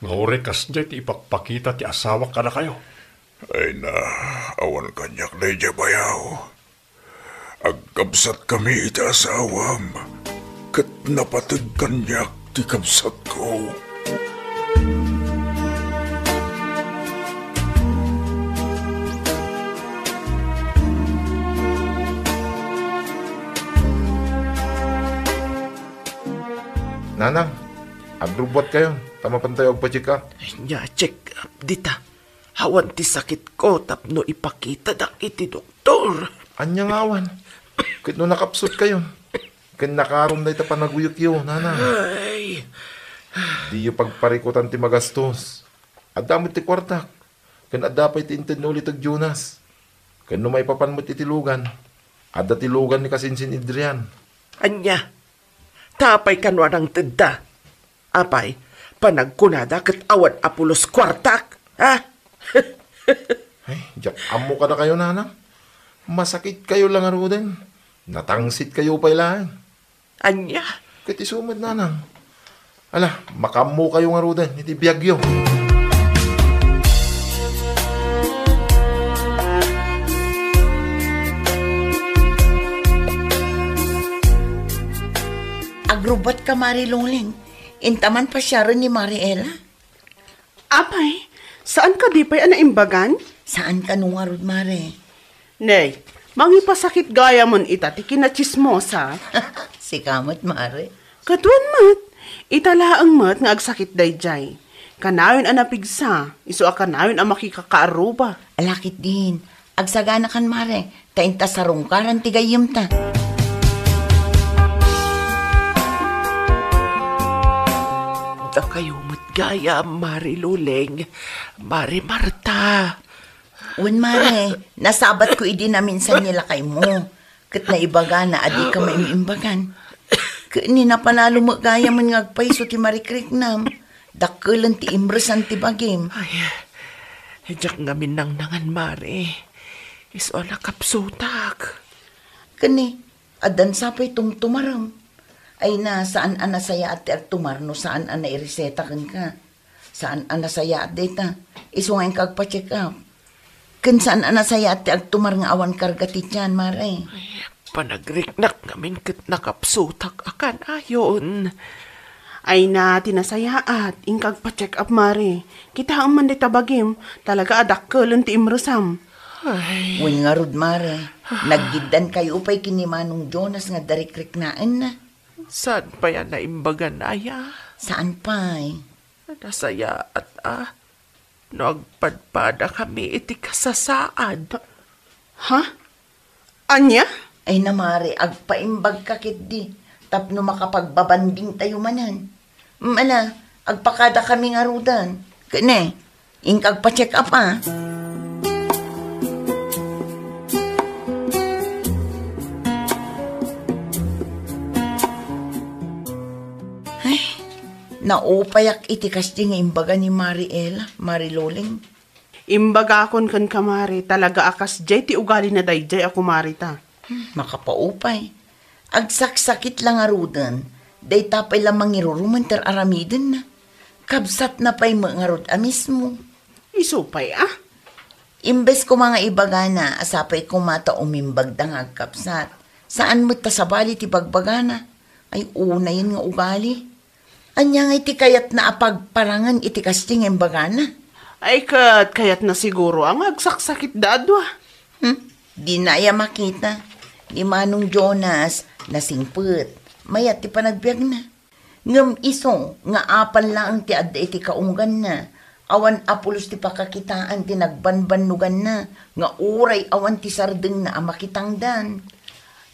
nga uray kasdiay ti ipakpakita ti asawak kadakayo. Ay na, awan kaniak daydiay, bayaw. Agkabsatkami iti asawam, ket napateg kaniak ti kabsatko. Nanang, agrubbuatkayo, ta mapantayo agpa-check up. Ania, check up dita? Awan ti sakitko tapno ipakitadak iti doktor. Ania nga awan? Ket no nakapsutkayo, ken nakarum dayta panaguyekyo, Nanang. Ay. Diyo pagparikutan ti magastos. Adda met ti kuartak, ken adda pay ti intedna uliteg Jonas. Ken no maipapan met iti lugan, adda ti lugan ni kasinsin Adrian. Ania? Ta apay kano a nangtedda? Apay, panagkunada ket awan a pulos kuartak, ha? Ay, diak ammo kadakayo, Nanang. Masakitkayo la ngaruden. Natangsitkayo pay laeng. Ania? Ket isu met, Nanang. Ala, makaammokayo ngaruden iti biagyo. Agrubbuatka, Mari Loleng. Inta man pasiaren ni Mari Ella? Apay, saan kadi pay a naimbagan? Saan kano ngarud, Mare? Nay, mangipasakit gayamen ita ti kinatsismosa. Sika met, Mare. Ket wen met, ita laeng met nga agsakit daydiay. Kanayon a napigsa, isu a kanayon a makikakaarruba. Ala ketdin, agsaganakan, Mare, ta inta sarungkaran ti gayyemta. Dakayo met gayam, Mare Loleng, Mare Marta. Wen, Mare, nasabatko idi naminsan ni lakaymo. Ket naibagana a dika maim-imbagan. Ket ni napanalo met gayamen nga agpayso ti marikriknam. Dakkelen ti imresan ti bagim. Ay, diak ngamin nangnangan, Mare. Isu a nakapsutak. Ken ni, addan sa pay tumtumarem. Ay na, saan a nasayaat ti agtumar no saan a naireseta kenka. Saan a nasayaat dayta. Isu nga inka agpa-check up. Ken saan a nasayaat ti agtumar nga awan karga ti tiyan, Mare. Ay, panagriknak ngamin ket nakapsutak a kanayon. Ay na, ti nasayaat, inka agpa-check up, Mare. Kitaem man dayta bagim, talaga a dakkelen ti imresam. Ay. Wen ngarud, Mare, naggiddankayo pay ken ni Manong Jonas nga darikriknaenna. Saan pay a naimbagan aya? Saan pay? Nasayaat a. no agpadpadakami iti kasasaad. Ha? Ania? Ay na, Mare, agpaimbagka ketdi tapno makapagbabandingtayo manen. Mana, agpakadakami ngaruden. Ket ne, inka agpa-check up, a. Ay, naupayak iti kasdi nga imbaga ni Mare Ella, Mare Loleng. Imbagakon kenka, Mare, talaga a kasdiay ti ugalina daydiay a kumarita. Hmm, makapaupay. Agsaksakit la ngaruden, dayta pay la mangirurumen ti ar-aramidenna. Kabsatna pay met ngarud a mismo. Isu pay, a? Imbes koma nga ibagana a sapay koma ta umimbagda nga agkabsat, saan met ta sabali ti bagbagana. Ay, unayen nga ugali. Ania ngay ti kayatna a pagparangen iti kasdi nga imbagana? Ay, ket kayatna siguro a nga agsaksakitda a dua. Hmm? Dina aya makita. Ni Manong Jonas, nasingpet. Mayat ti panagbiagna. Ngem isu nga apan laeng ti adda iti kaungganna, awan a pulos ti pakakitaan ti nagbanbannoganna, nga uray awan ti sardengna a makitangdan.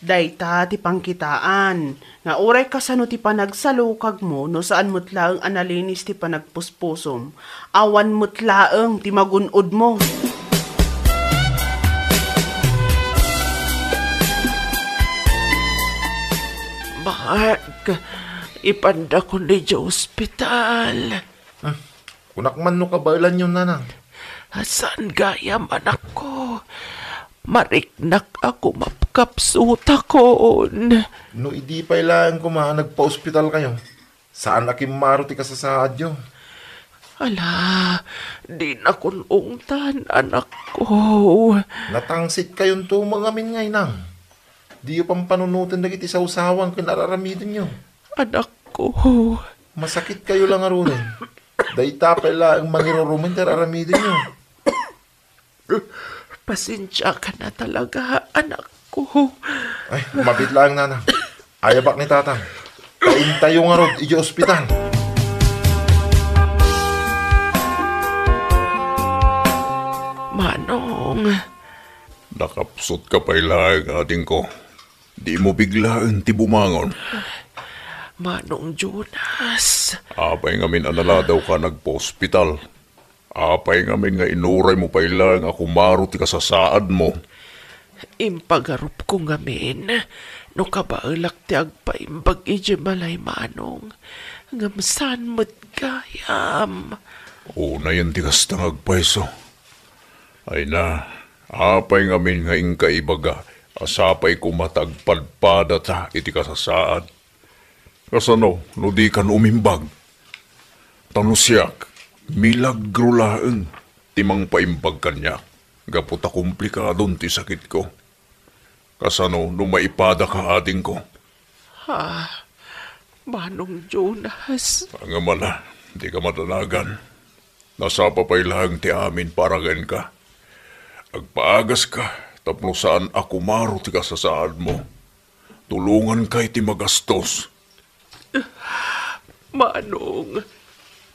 Dayta ti pangkitaan, nga uray kasano ti panagsalukagmo no saan met laeng a nalinis ti panagpuspusom, awan met laeng ti magun-odmo. Mark, ipandakon idiay ospital. Hmm. Kunak man no kabaelanyo, nanang. Saan gayam, anakko? Mariknak a kumapkapsutakon. No idi pay laeng koma a nagpaospitalkayo, saan a kimmaro ti kasasaadyo. Ala, dinakon ungtan, anakko. Natangsitkayonto met ngamin nga inang. Diyo pampanunoten dagiti sawsawang ken ar-aramidenyo. Anakko. Masakitkayo la ngaruden. Dayta pay laeng mangirurumen ti ar-aramidenyo. Pasensiakan a talaga, anakko. Ay, mabiit laeng, nanang. Ayabak ni tatang. Paintayo ngarud idiay ospital. Manong. Nakapsutka pay laeng, adingko. Dimo biglaen ti bumangon. Manong Jonas. Apay ngamin a naladawka nagpa-ospital? Apay ngamin nga inuraymo pay laeng a kumaro ti kasasaadmo? Impagarupko ngamin no kabaelak ti agpaimbag idiay balay, Manong. Ngem saan met gayam. Unayen ti kasta nga agpayso. Ay na, apay ngamin nga inka ibaga a sapay koma ta agpadpadata iti kasasaad? Kasano no dikan umimbag? Ta no siak, milagro laeng ti mangpaimbag kaniak gapu ta komplikadon ti sakitko. Kasano no maipadaka, adingko? Ha? Manong Jonas? Ngem ala, dika madanagan. Nasapa pay laeng ti amin para kenka. Agpaagaska tapno saan a kumaro ti kasasaadmo. Tulonganka iti magastos. Manong,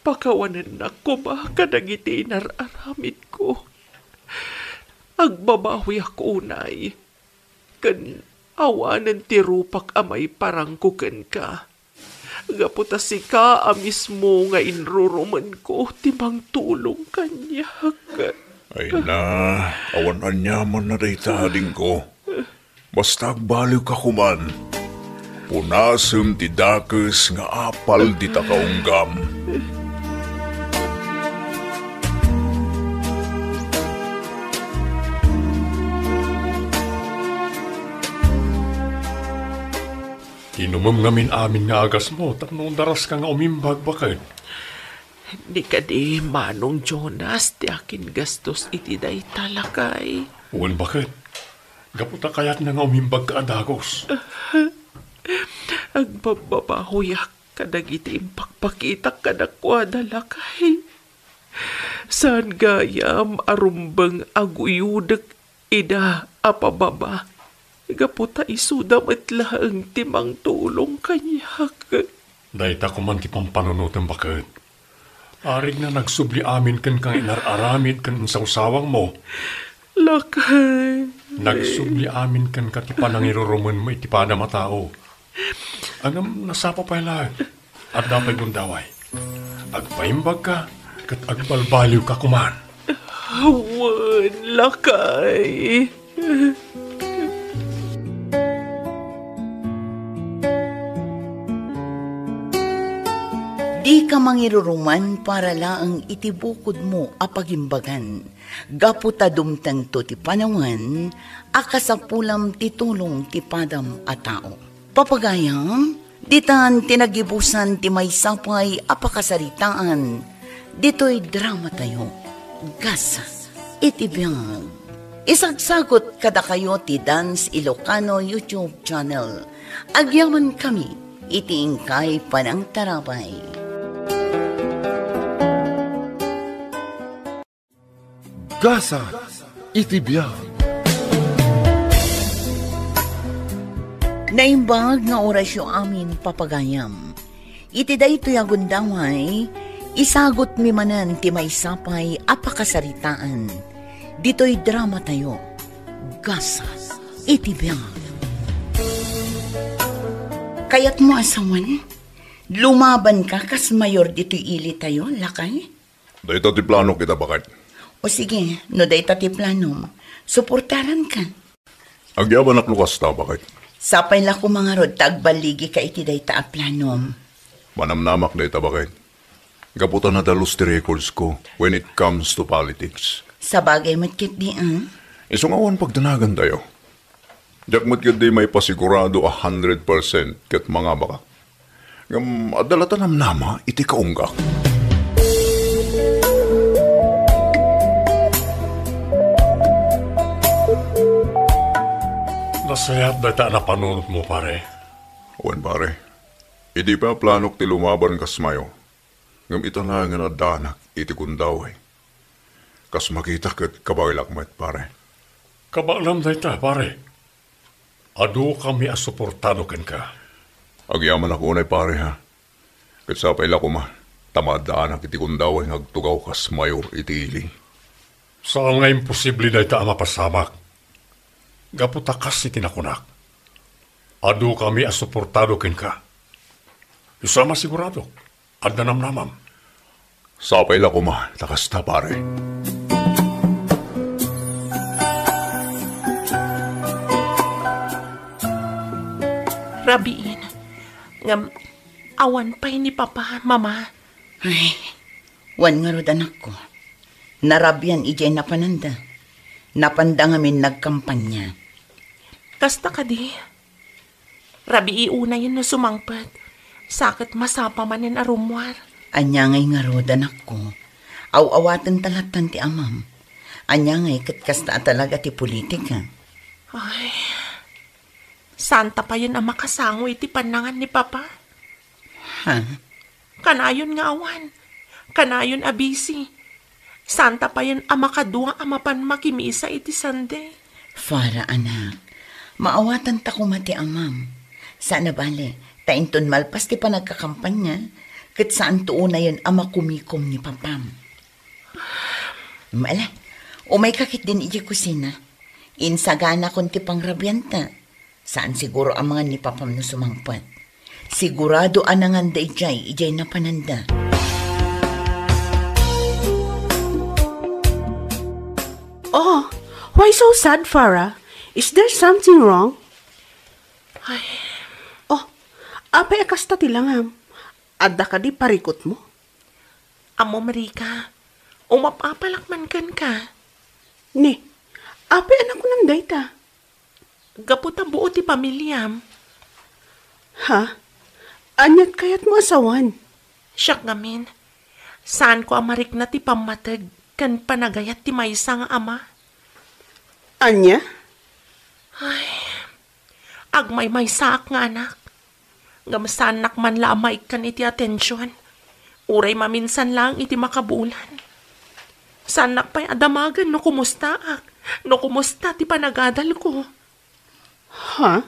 pakawanennak koma kadagiti inar-aramidko. Agbabawiak unay, ken awanen ti rupak a maiparangko kenka. Gapu ta sika a mismo nga inrurumenko ti mangtulong kaniak. Ay na, awan aniamanna dayta, adingko. Basta agbaliwka koman. Punasem ti dakes nga apal dita kaunggam. Inumem ngamin amin nga agasmo tapno daraska nga umimbag, baket. Ni kadi, Manong Jonas, ti akingastos iti dayta, lakay. Wen, baket. Gapu ta kayatna nga umimbagka a dagus. Agbabbabawiak kadagiti impakpakitak kadakuada, lakay. Saan gayam a rumbeng a guyodek ida a pababa, gapu ta isuda met laeng ti mangtulong kaniak. Dayta koman ti pampanunotem, baket. Arigna, nagsubli amin kenka nga inar-aramid ken insawsawangmo. Lakay. Nagsubli amin kenka ti panangirurumenmo iti padam a tao. Ngem nasapa pay laeng. Adda pay gundaway. Agpaimbagka ket agbalbaliwka koman. Wen, lakay. Dika mangiruruman para laeng iti bukodmo a pagimbagan, gapu ta dumtengto ti panawen a kasapulam ti tulong ti padam a tao. Papagayam, ditan ti nagibusan ti maysa pay a pakasaritaan ditoy dramatayo, Gasa iti Biag. Isagsagut kadakayo ti Dance Ilocano YouTube channel. Agyamankami iti inkay panangtarabay. Gasa iti Biag. Naimbag nga orasyo amin, papagayam. Iti daytoy a gundaway, isagutmi manen ti maysa pay a pakasaritaan ditoy dramatayo, Gasa iti Biag. Kayatmo a sawen, lumabanka kas mayor ditoy ilitayo, lakay? Dayta ti planok ita, baket. O sige, no dayta ti planom, suportaranka. Agyamanak no kasta, baket. Sapay la koma ngarud ta agballigika iti dayta a planom. Manamnamak dayta, baket. Gapu ta nadalus ti records ko when it comes to politics. Sabagay met ketdi, ah. Isu nga awan pagdanagantayo. Diak met ketdi maipasigurado a hundred percent ket mangabakak. Ngem adda latta namnama iti kaunggak. Nasayaat dayta a napanunotmo, pare. Wen, pare. Idi pay a planok ti lumaban kas mayor, ngem ita laeng nga naddaanak iti gundaway. Kas makita ket kabaelak met, pare. Kabaelam dayta, pare. Adukami a suportado kenka. Agyamanak unay, pare, ha? Ket sapay la koma ta maaddaanak iti gundaway nga agtugaw kas mayor iti ili. Saan nga imposible dayta a mapasamak. Gapu ta kas iti nakunak, adukami a suportado kenka. Isu a masiguradok, adda namnamam. Sapay la koma ta kasta, pare. Rabiin. Ngem awan pay ni Papa, Mama. Ay, wen ngarud, anakko. Narabian idiay napananda. Napanda ngamin nagkampanya. Kasta kadi? Rabii unayen no sumangpet, sa ket masapa manen a rummuar. Ania ngay ngarud, anakko? Aw-awaten ta lattan ti amam. Ania ngay ket kasta a talaga ti politika? Ay, saan ta payen a makasango iti pannangan ni Papa? Ha? Kanayon nga awan. Kanayon a busy. Saan ta payen a makadua a mapan makimisa iti Sunday? Farah, anak, maawatan ta koma ti amam. Saan a bale, ta inton malpas ti panagkakampanya, ket saanto unayen a makumikom ni Papam. Ala, umayka ketdin idiay kusina. Insaganakon ti pangrabianta. Saan siguro a mangan ni Papam no sumangpet. Sigurado a nanganda idiay, idiay napananda. Oh, why so sad, Farah? Is there something wrong? Ay. Oh, apay a kasta ti langam? Adda kadi parikutmo? Ammom, Rica, umap-apalak man kenka. Ni, apay a nakunam dayta? Gapu ta buo ti pamiliam. Ha? Ania't kayatmo a sawen? Siak ngamin, saanko a marikna ti pammateg ken panagayat ti maysa nga ama. Ania? Ay, agmaymaysaak nga anak. Ngem saannak man la a maikkan iti atension. Uray maminsan laeng iti makabulan. Saannak pay a damagen no kumustaak, no kumusta ti panagadalko. Ha?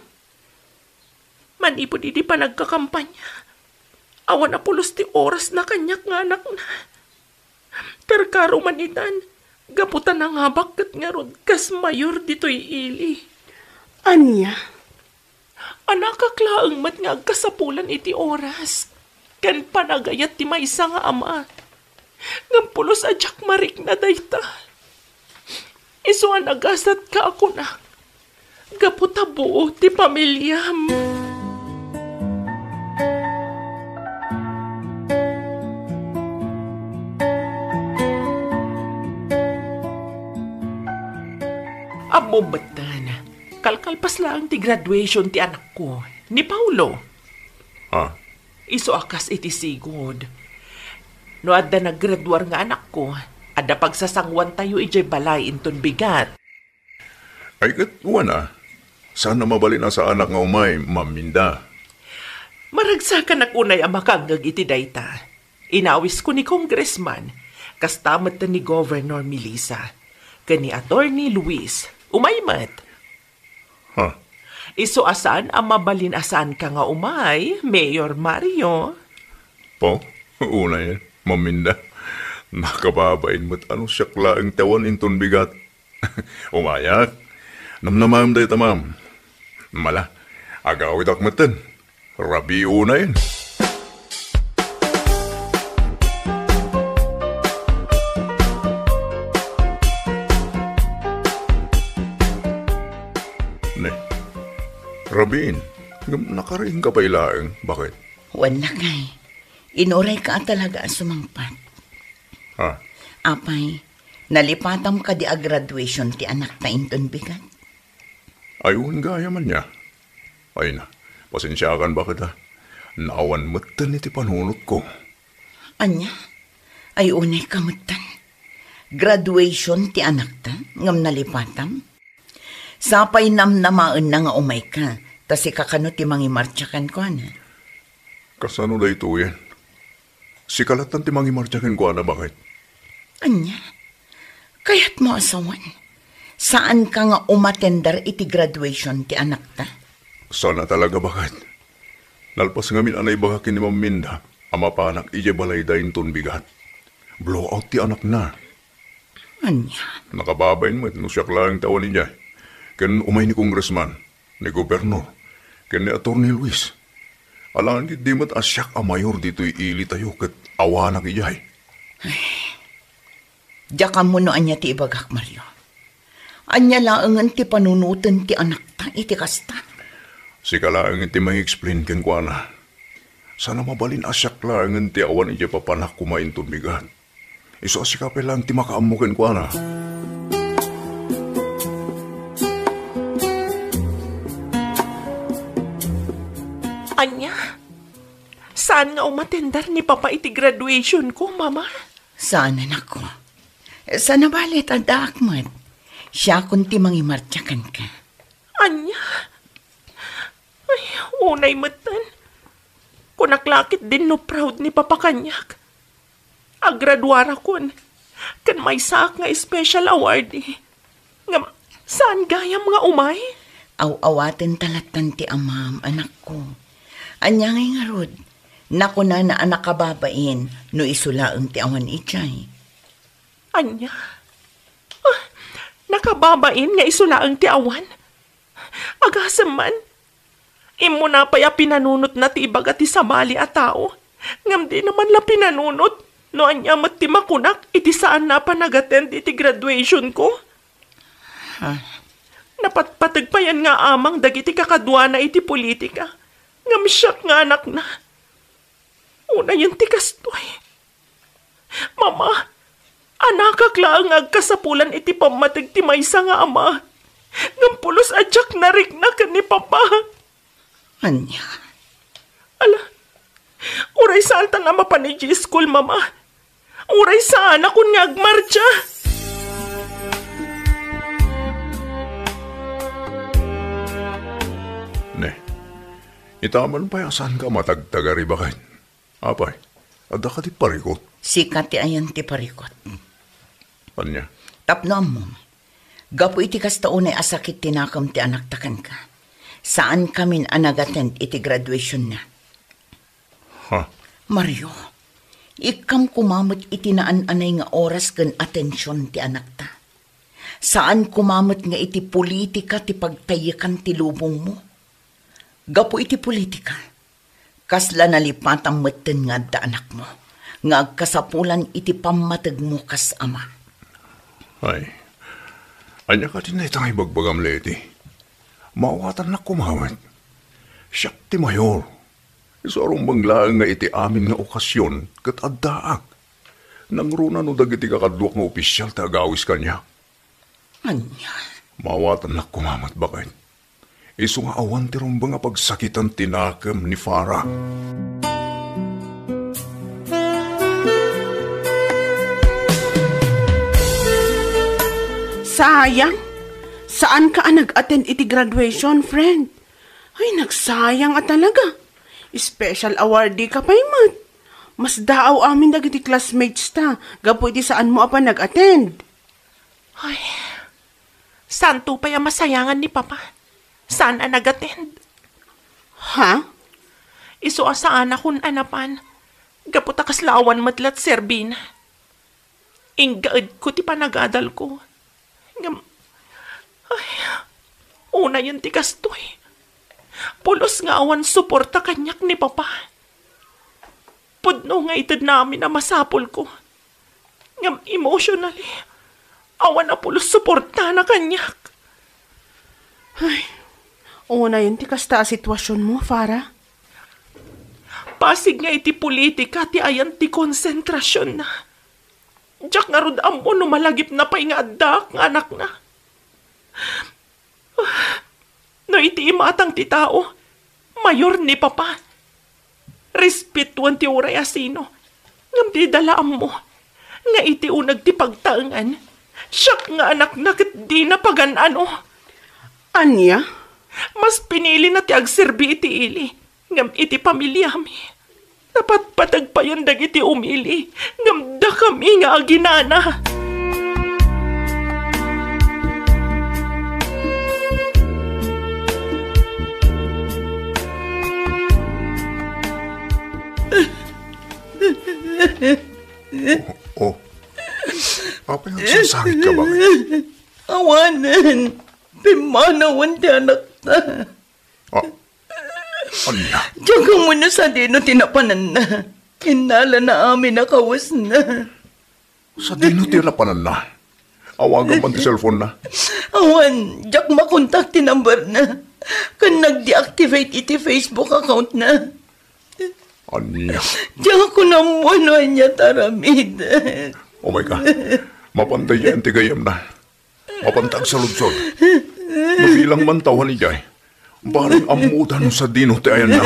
Manipud idi panagkakampanya, awan a pulos ti orasna kaniak nga anakna. Perkaro man itan, gapu ta nangabak ket ngarud kas mayor ditoy ili. Ania? Anakak laeng met nga agkasapulan iti oras ken panagayat ti maysa nga ama. Ngem pulos a diak marikna dayta. Isu a nagasatka a kunak, gapu ta buo ti pamiliam. Ammom metten, kalkalpas laeng ti graduation ti anakko, ni Paulo. Ah. Isu a kas iti sigud. No adda naggraduar nga anakko, adda pagsasanguantayo idiay balay inton bigat. Ay ket wana, saan a mabalin a saanak nga umay, Ma'am Minda? Maragsakanak unay a makangngeg iti dayta. Inawisko ni Congressman, kasta met ni Governor Melissa, ken ni Attorney Luis. Umay met. Ha? Isu a saan a mabalin a saanka nga umay, Mayor Mario. Po, unayen, Ma'am Minda. Nakababain met a no siak laeng ti awan inton bigat. Umayak. Namnamaem dayta, ma'am. Mala, agawidak metten. Rabii unayen. Ne, rabiin, ngem nakariingka pay laeng, baket? Wen, lakay. Inurayka a talaga a sumangpet. Ah. Apay, nalipatam kadi a graduation ti anakta inton bigat? Ay, wen gayam ania. Ay na, pasensiakan, baket, a. Naawan metten iti panunotko. Ania? Ay, unayka metten. Graduation ti anakta, ngem nalipatam? Sapay namnamaenna nga umayka, ta sika kano ti mangimartsa kenkuana. Kasano daytoyen? Sika lattan ti mangimartsa kenkuana, baket? Ania? Kayatmo a sawen, saanka nga umatender iti graduation ti anakta? Saan a talaga, baket. Nalpas ngamin a naibagak ken ni Ma'am Minda a mapanak idiay balayda inton bigat. Blowout ti anakna. Ania? Nakababain met no siak laeng ti awan idiay. Ken umay ni Congressman, ni Gobernador, ken ni Attorney Luis. Alangan ketdi met a siak a mayor ditoy ilitayo ket awanak idiay. Ay, diak ammo no ania ti ibagak, Mario. Ania laengen ti panunoten ti anakta iti kasta? Sika laengen ti mangi-explain kenkuana. Saan a mabalin a siak laengen ti awan idiay papanak koma inton bigat. Isu a sika pay laeng ti makaammo kenkuana. Ania? Saan nga umatender ni Papa iti graduation ko, Mama? Saan, anakko. Saan a balet, addaak met. Siakon ti mangimartsa kenka. Ania? Ay, unay metten. Kunak la ketdin no proud ni Papa kaniak. Agraduarakon, ken maysaak nga special awardee. Ngem saan gayam nga umay? Aw-awaten ta lattan ti amam, anakko. Ania ngay ngarud? Nakunana a nakababain no isu laeng ti awan idiay. Ania? Ah, nakababain nga isu laeng ti awan? Agasem man, immuna pay a pinanunotna ti ibaga ti sabali a tao, ngem dina man la pinanunot no ania met ti makunak iti saanna a panag-attend iti graduation ko. Ah. Napatpateg payen nga amang dagiti kakaduana iti politika, ngem siak nga anakna. Unayen ti kastoy. Mama, anakak laeng nga agkasapulan iti pammateg ti maysa nga ama, ngem pulos a diak narikna ken ni Papa. Ania? Ala, uray saantan a mapan idiay school, Mama. Uray saanakon nga agmartsa. Ne, itaman pay a saanka a matagtagari, baket. Apay, adda kadi parikut? Sika ti ayan ti parikut. Ania? Tapno ammom, gapu iti kasta unay a sakit ti nakem ti anakta kenka, saankamin a nag-attend iti graduationna. Ha? Mario, Ikkam koma met iti naan-anay nga oras ken atension ti anakta. Saan koma met nga iti politika ti pagtaykan ti lubongmo. Gapu iti politika, kasla nalipatam metten nga adda anakmo, nga agkasapulan iti pammategmo kas ama. Ay, ania kadi dayta nga ibagbagam, Leti? Maawatannak koma met. Siak ti mayor. Isu a rumbeng laeng nga iti amin nga okasion ket addaak. Nangruna no dagiti kakaduak nga opisial ti agawis kaniak. Ania? Maawatannak koma met, baket. Isu nga awan ti rumbeng a pagsakitan ti nakem ni Farah. Sayang. Saanka a nag-attend iti graduation, friend. Ay, nagsayang a talaga. Special awardee ka pay met. Mas daaw amin dagiti classmates ta, gapu iti saanmo a panag-attend. Ay, saanto pay a masayangan ni Papa. Saan a nag-attend. Ha? Isu a saanakon a napan. Gapu ta kasla awan met la ti serbina. Inggaedko ti panagadalko. Ngem, ay, unayen ti kastoy. Pulos nga awan suporta kaniak ni Papa. Pudno nga itedna amin a masapulko. Ngem emotionally, awan a pulos suportana kaniak. Ay, unayen ti kasta a situasionmo, Farah. Pasig nga iti politika ti ayan ti konsentrasionna. Diak ngarud ammo no malagipna pay nga addaak nga anakna. No iti imatang ti tao, mayor ni Papa. Respetuan ti uray a sino. Ngem dida la ammo nga iti uneg ti pagtaengan, siak nga anakna ket dina pagan-ano. Ania? Mas pinilina ti agserbi iti ili ngem iti pamiliami. Napatpateg payen dagiti umili ngem dakami nga aginana. Oh, oh. Apay nga agsangsangit ka, baket? Awanen. Pimmanawen ti anakta. Ah, ania? Diak ammo no sadino ti napananna. Innalana amin a kawesna. Sadino ti napananna? Awagam man ti cellphone-na. Awan, diak makontak ti number-na. Ken nag-deactivate iti Facebook account-na. Ania? Diak ammo no ania ti aramid. Umay ka. Mapantay ti gayyemna. Mapanta agsaludsod. No bilang man ta awan idiay, bareng ammoda no sadino ti ayanna.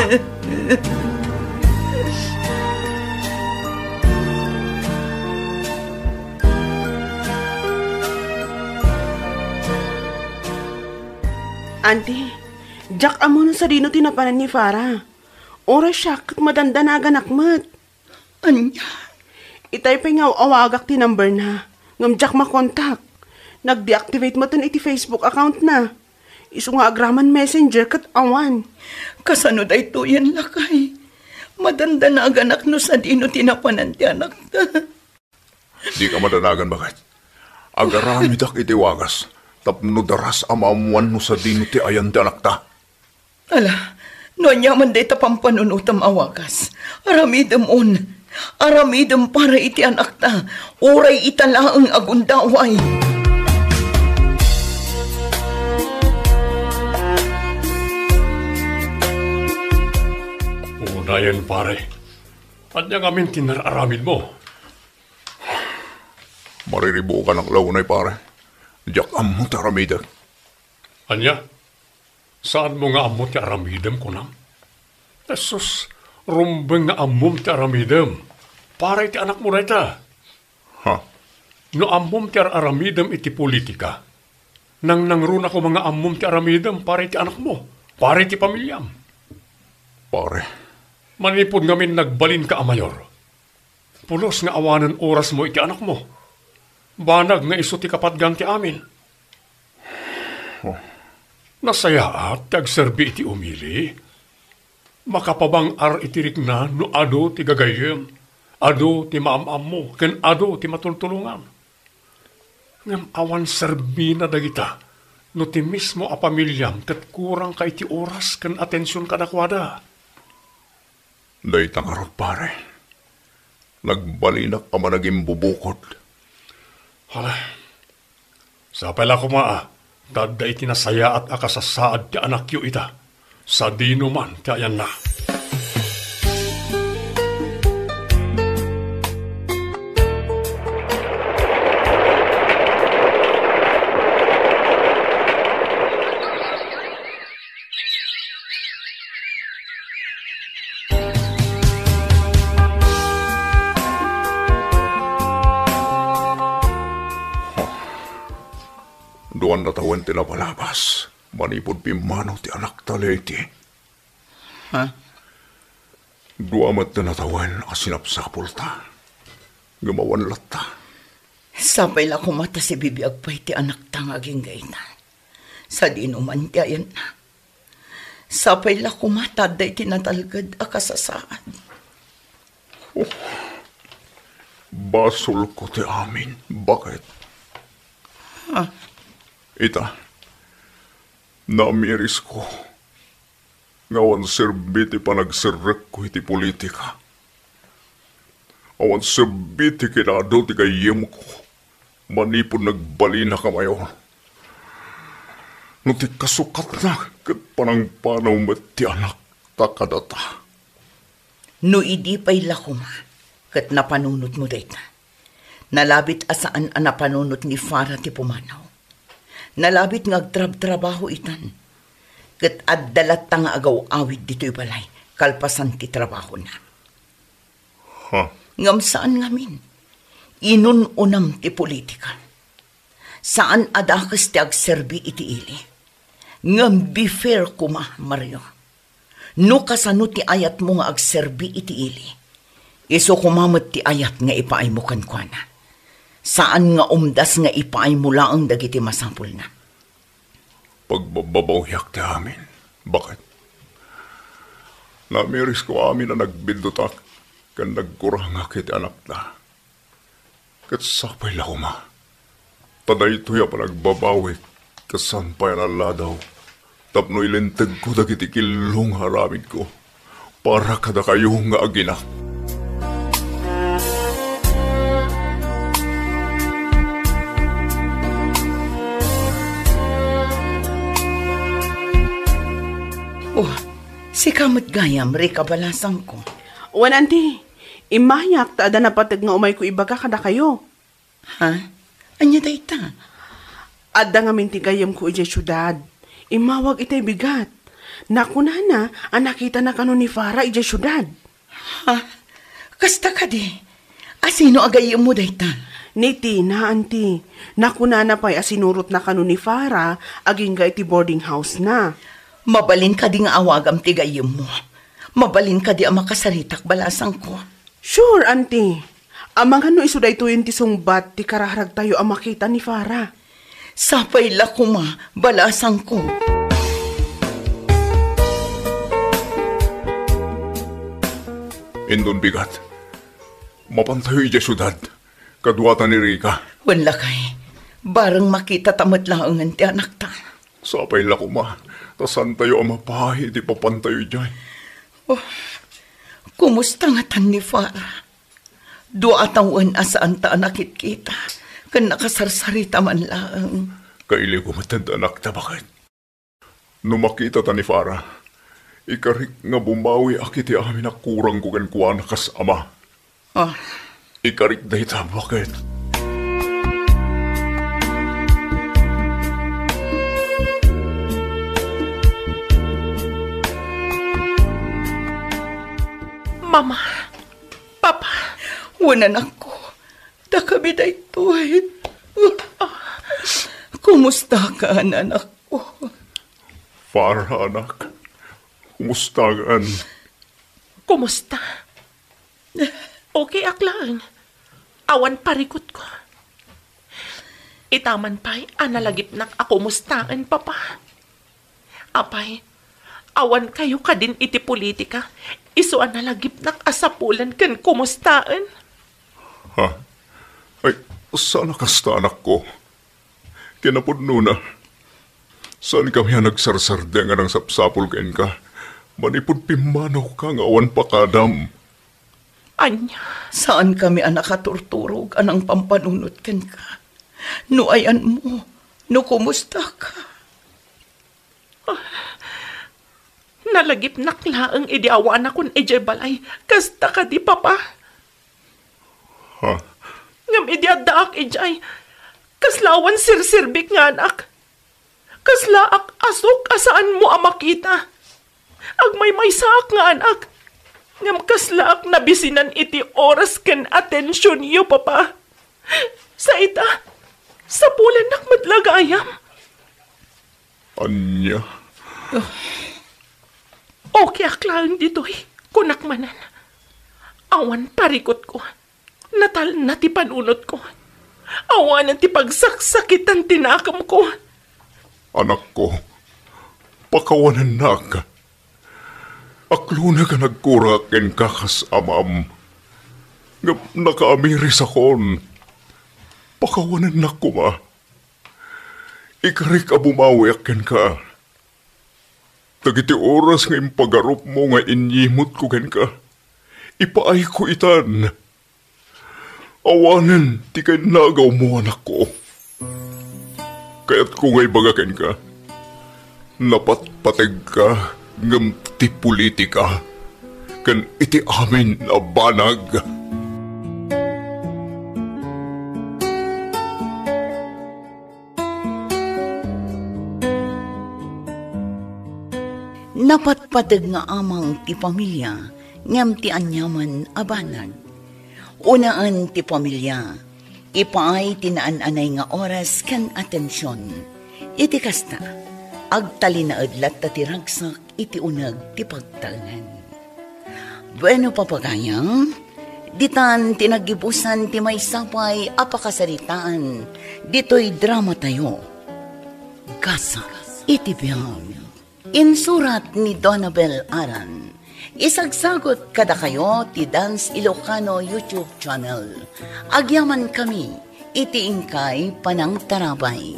Auntie, diak ammo no sadino ti napanan ni Farah. Uray siak ket madandanaganak met. Ania? Itay pay nga aw-awagak ti number-na, ngem diak makontak. Nag-deactivate metten iti Facebook account-na. Isu nga agraman Messenger ket awan. Kasano daytoyen, lakay? Madandanaganak no sadino ti napanan ti anakta. Dika madanagan, baket. Agaramidak iti wagas tapno daras a maammoan no sadino ti ayan ti anakta. Ala, no aniaman dayta pampanunotam a wagas, aramidem on. Aramidem para iti anakta, uray ita laeng a gundaway. Unayen, pare. Ania ngamin ti nararamidmo? Mariribukanak la unay, pare. Diak ammo ti aramidek. Ania? Saanmo nga ammo ti aramidem, kunam? Jesus, rumbeng nga ammom ti aramidem. Para iti anakmo dayta. Ha? No ammom ti ar-aramidem iti politika, nangnangruna koma nga ammom ti aramidem para iti anakmo, para iti pamiliam. Pare. Manipud ngamin nagbalinka a mayor, pulos nga awanen orasmo iti anakmo. Banag nga isu ti kapatgan ti amin. Oh. Nasayaat ti agserbi iti umili. Makapabang-ar iti rikna no adu ti gagayyem. Adu ti maam-ammo ken adu ti matultulongan. Ngem awan serbina dagita no ti mismo a pamiliam ket kurangka iti oras ken atension kadakuada. Dayta ngarud, pare, nagbalinak a managimbubukod. Hala, sapay la koma a ta adda iti nasayaat a kasasaad ti anakyo ita, sadino man ti ayanna. Duan natawen ti napalabas manipud pimmanaw ti anakta, Leti. Ha? Dua met ti natawen a sinapsapulta. Ngem awan latta. Sapay la koma ta sibibiag pay ti anakta nga agingga ita. Sadino man ti ayanna. Sapay la koma ta adda iti natalged a kasasaad. Oh, basolko ti amin. Bakit? Ha? Ita, namirisko nga awan serbi ti panagserrekko iti politika. Awan serbi ti kinadu ti gayyemko manipud nagbalinak a mayor. No ti kasukatna ket panangpanaw met ti anakta kadata. No idi pay la koma ket napanunotmo dayta, nalabit a saan a napanunot ni Farah ti pumanaw. Nalabit nga agtrabtrabaho itan. Ket adda latta nga agaw-awid ditoy balay kalpasan ti trabahona. Ha? Ngem saan ngamin. Inun-unam ti politika. Saan a dakes ti agserbi iti ili. Ngem be fair koma, Mario. No kasano ti ayatmo nga agserbi iti ili, isu koma met ti ayat nga ipaaymo kenkuana. Saan nga umdas nga ipaaymo laeng dagiti masapulna. Pagbabbabawiak ti amin. Bakit? Namirisko amin a nagbiddutak ken nagkurangak iti anakta. Ket sapay la koma ta daytoy a panagbabawik ket saan pay a nalladaw tapno ilintegko dagiti killo nga aramidko para kadakayo nga aginak. Oh, sika met gayam, Rica, balasangko. Wen, anti, immayak ta adda napateg nga umayko ibaga kadakayo. Ha? Ania dayta? Adda ngamin ti gayyemko idiay siudad. Immawag itay bigat. Nakunana a nakitana kano ni Farah idiay siudad. Ha? Kasta kadi? Asino a gayyemmo dayta? Ni Tina, anti. Nakunana pay a sinurotna kano ni Farah agingga iti boarding house na. Mabalin kadi nga awagam ti gayyemmo? Mabalin kadi a makasaritak, balasangko? Sure, anti. Amangan no isu daytoyen ti sungbat ti kararagtayo a makita ni Farah. Sapay la koma, balasangko. Inton bigat, mapantayo idiay siudad, kaduata ni Rica. Wen, lakay, bareng makitata met laengen ti anakta. Sapay la koma, ta saantayo a mapaay iti papantayo idiay. Oh, kumusta ngatan ni Farah? Dua a tawen a saanta a nakitkita, ken nakasarsarita man laeng. Kailiwko met ti anakta, baket. No makitata ni Farah, ikarik nga bumawiak iti amin a kurangko kenkuana kas ama. Ah. Ikarik dayta, baket. Mama, Papa. Wen, anakko, dakami daytoy. Kumusta ka, anakko? Farah, anak. Kumusta kan? Kumusta? Okay ak laeng. Awan parikutko. Itaman pay a nalagipnak a kumustaen, Papa. Apay, awan kayo kadin iti politika, Isu a nalagipnak a sapulen ken kumustaen. Ha? Ay, saan a kasta, anakko. Kinapudnona, saan kami a nagsarsardeng a nangsapsapul kenka manipud pimmanoka nga awan pakadam. Ania? Saan kami a nakaturturog a nangpampanunot kenka. No ayanmo, no kumustaka. Nalagipnak laeng idi awanakon idiay balay. Kasta kadi, Papa? Ha? Ngem idi addaak idiay, kasla awan sirserbik nga anak. Kaslaak asuk a saanmo a makita. Agmaymaysaak nga anak. Ngem kaslaak nabisinan iti oras ken atensionyo, Papa. Sa ita, sapulennak met la gayam. Ania? Okayak laeng ditoy, kunak manen. Awan parikutko. Natalna ti panunotko. Awanen ti pagsaksakitan ti nakemko. Anakko, pakawanennak. Akloneg a nagkurangak kenka kas amam. Ngem nakaamirisakon. Pakawanennak koma. Ikarik a bumawiak kenka. Dagiti oras nga impagarupmo nga inyimutko kenka, ipaayko itan. Awanen ti kainagawmo, anakko. Kayatko nga ibaga kenka, napatpategka ngem ti politika ken iti amin a banag. Napatpateg nga amang ti pamilia ngem ti aniaman a banag. Unaen ti pamilia, ipaay ti naan-anay nga oras ken atension. Iti kasta, agtalinaed latta ti ragsak iti uneg ti pagtaengan. Bueno, papagayam, ditan ti naggibusan ti maysa pay a pakasaritaan ditoy dramatayo, Gasat iti Biag. Insurat ni Donabel Aran. Isagsagut kadakayo ti Dance Ilocano YouTube channel. Agyamankami iti inkay panangtarabay.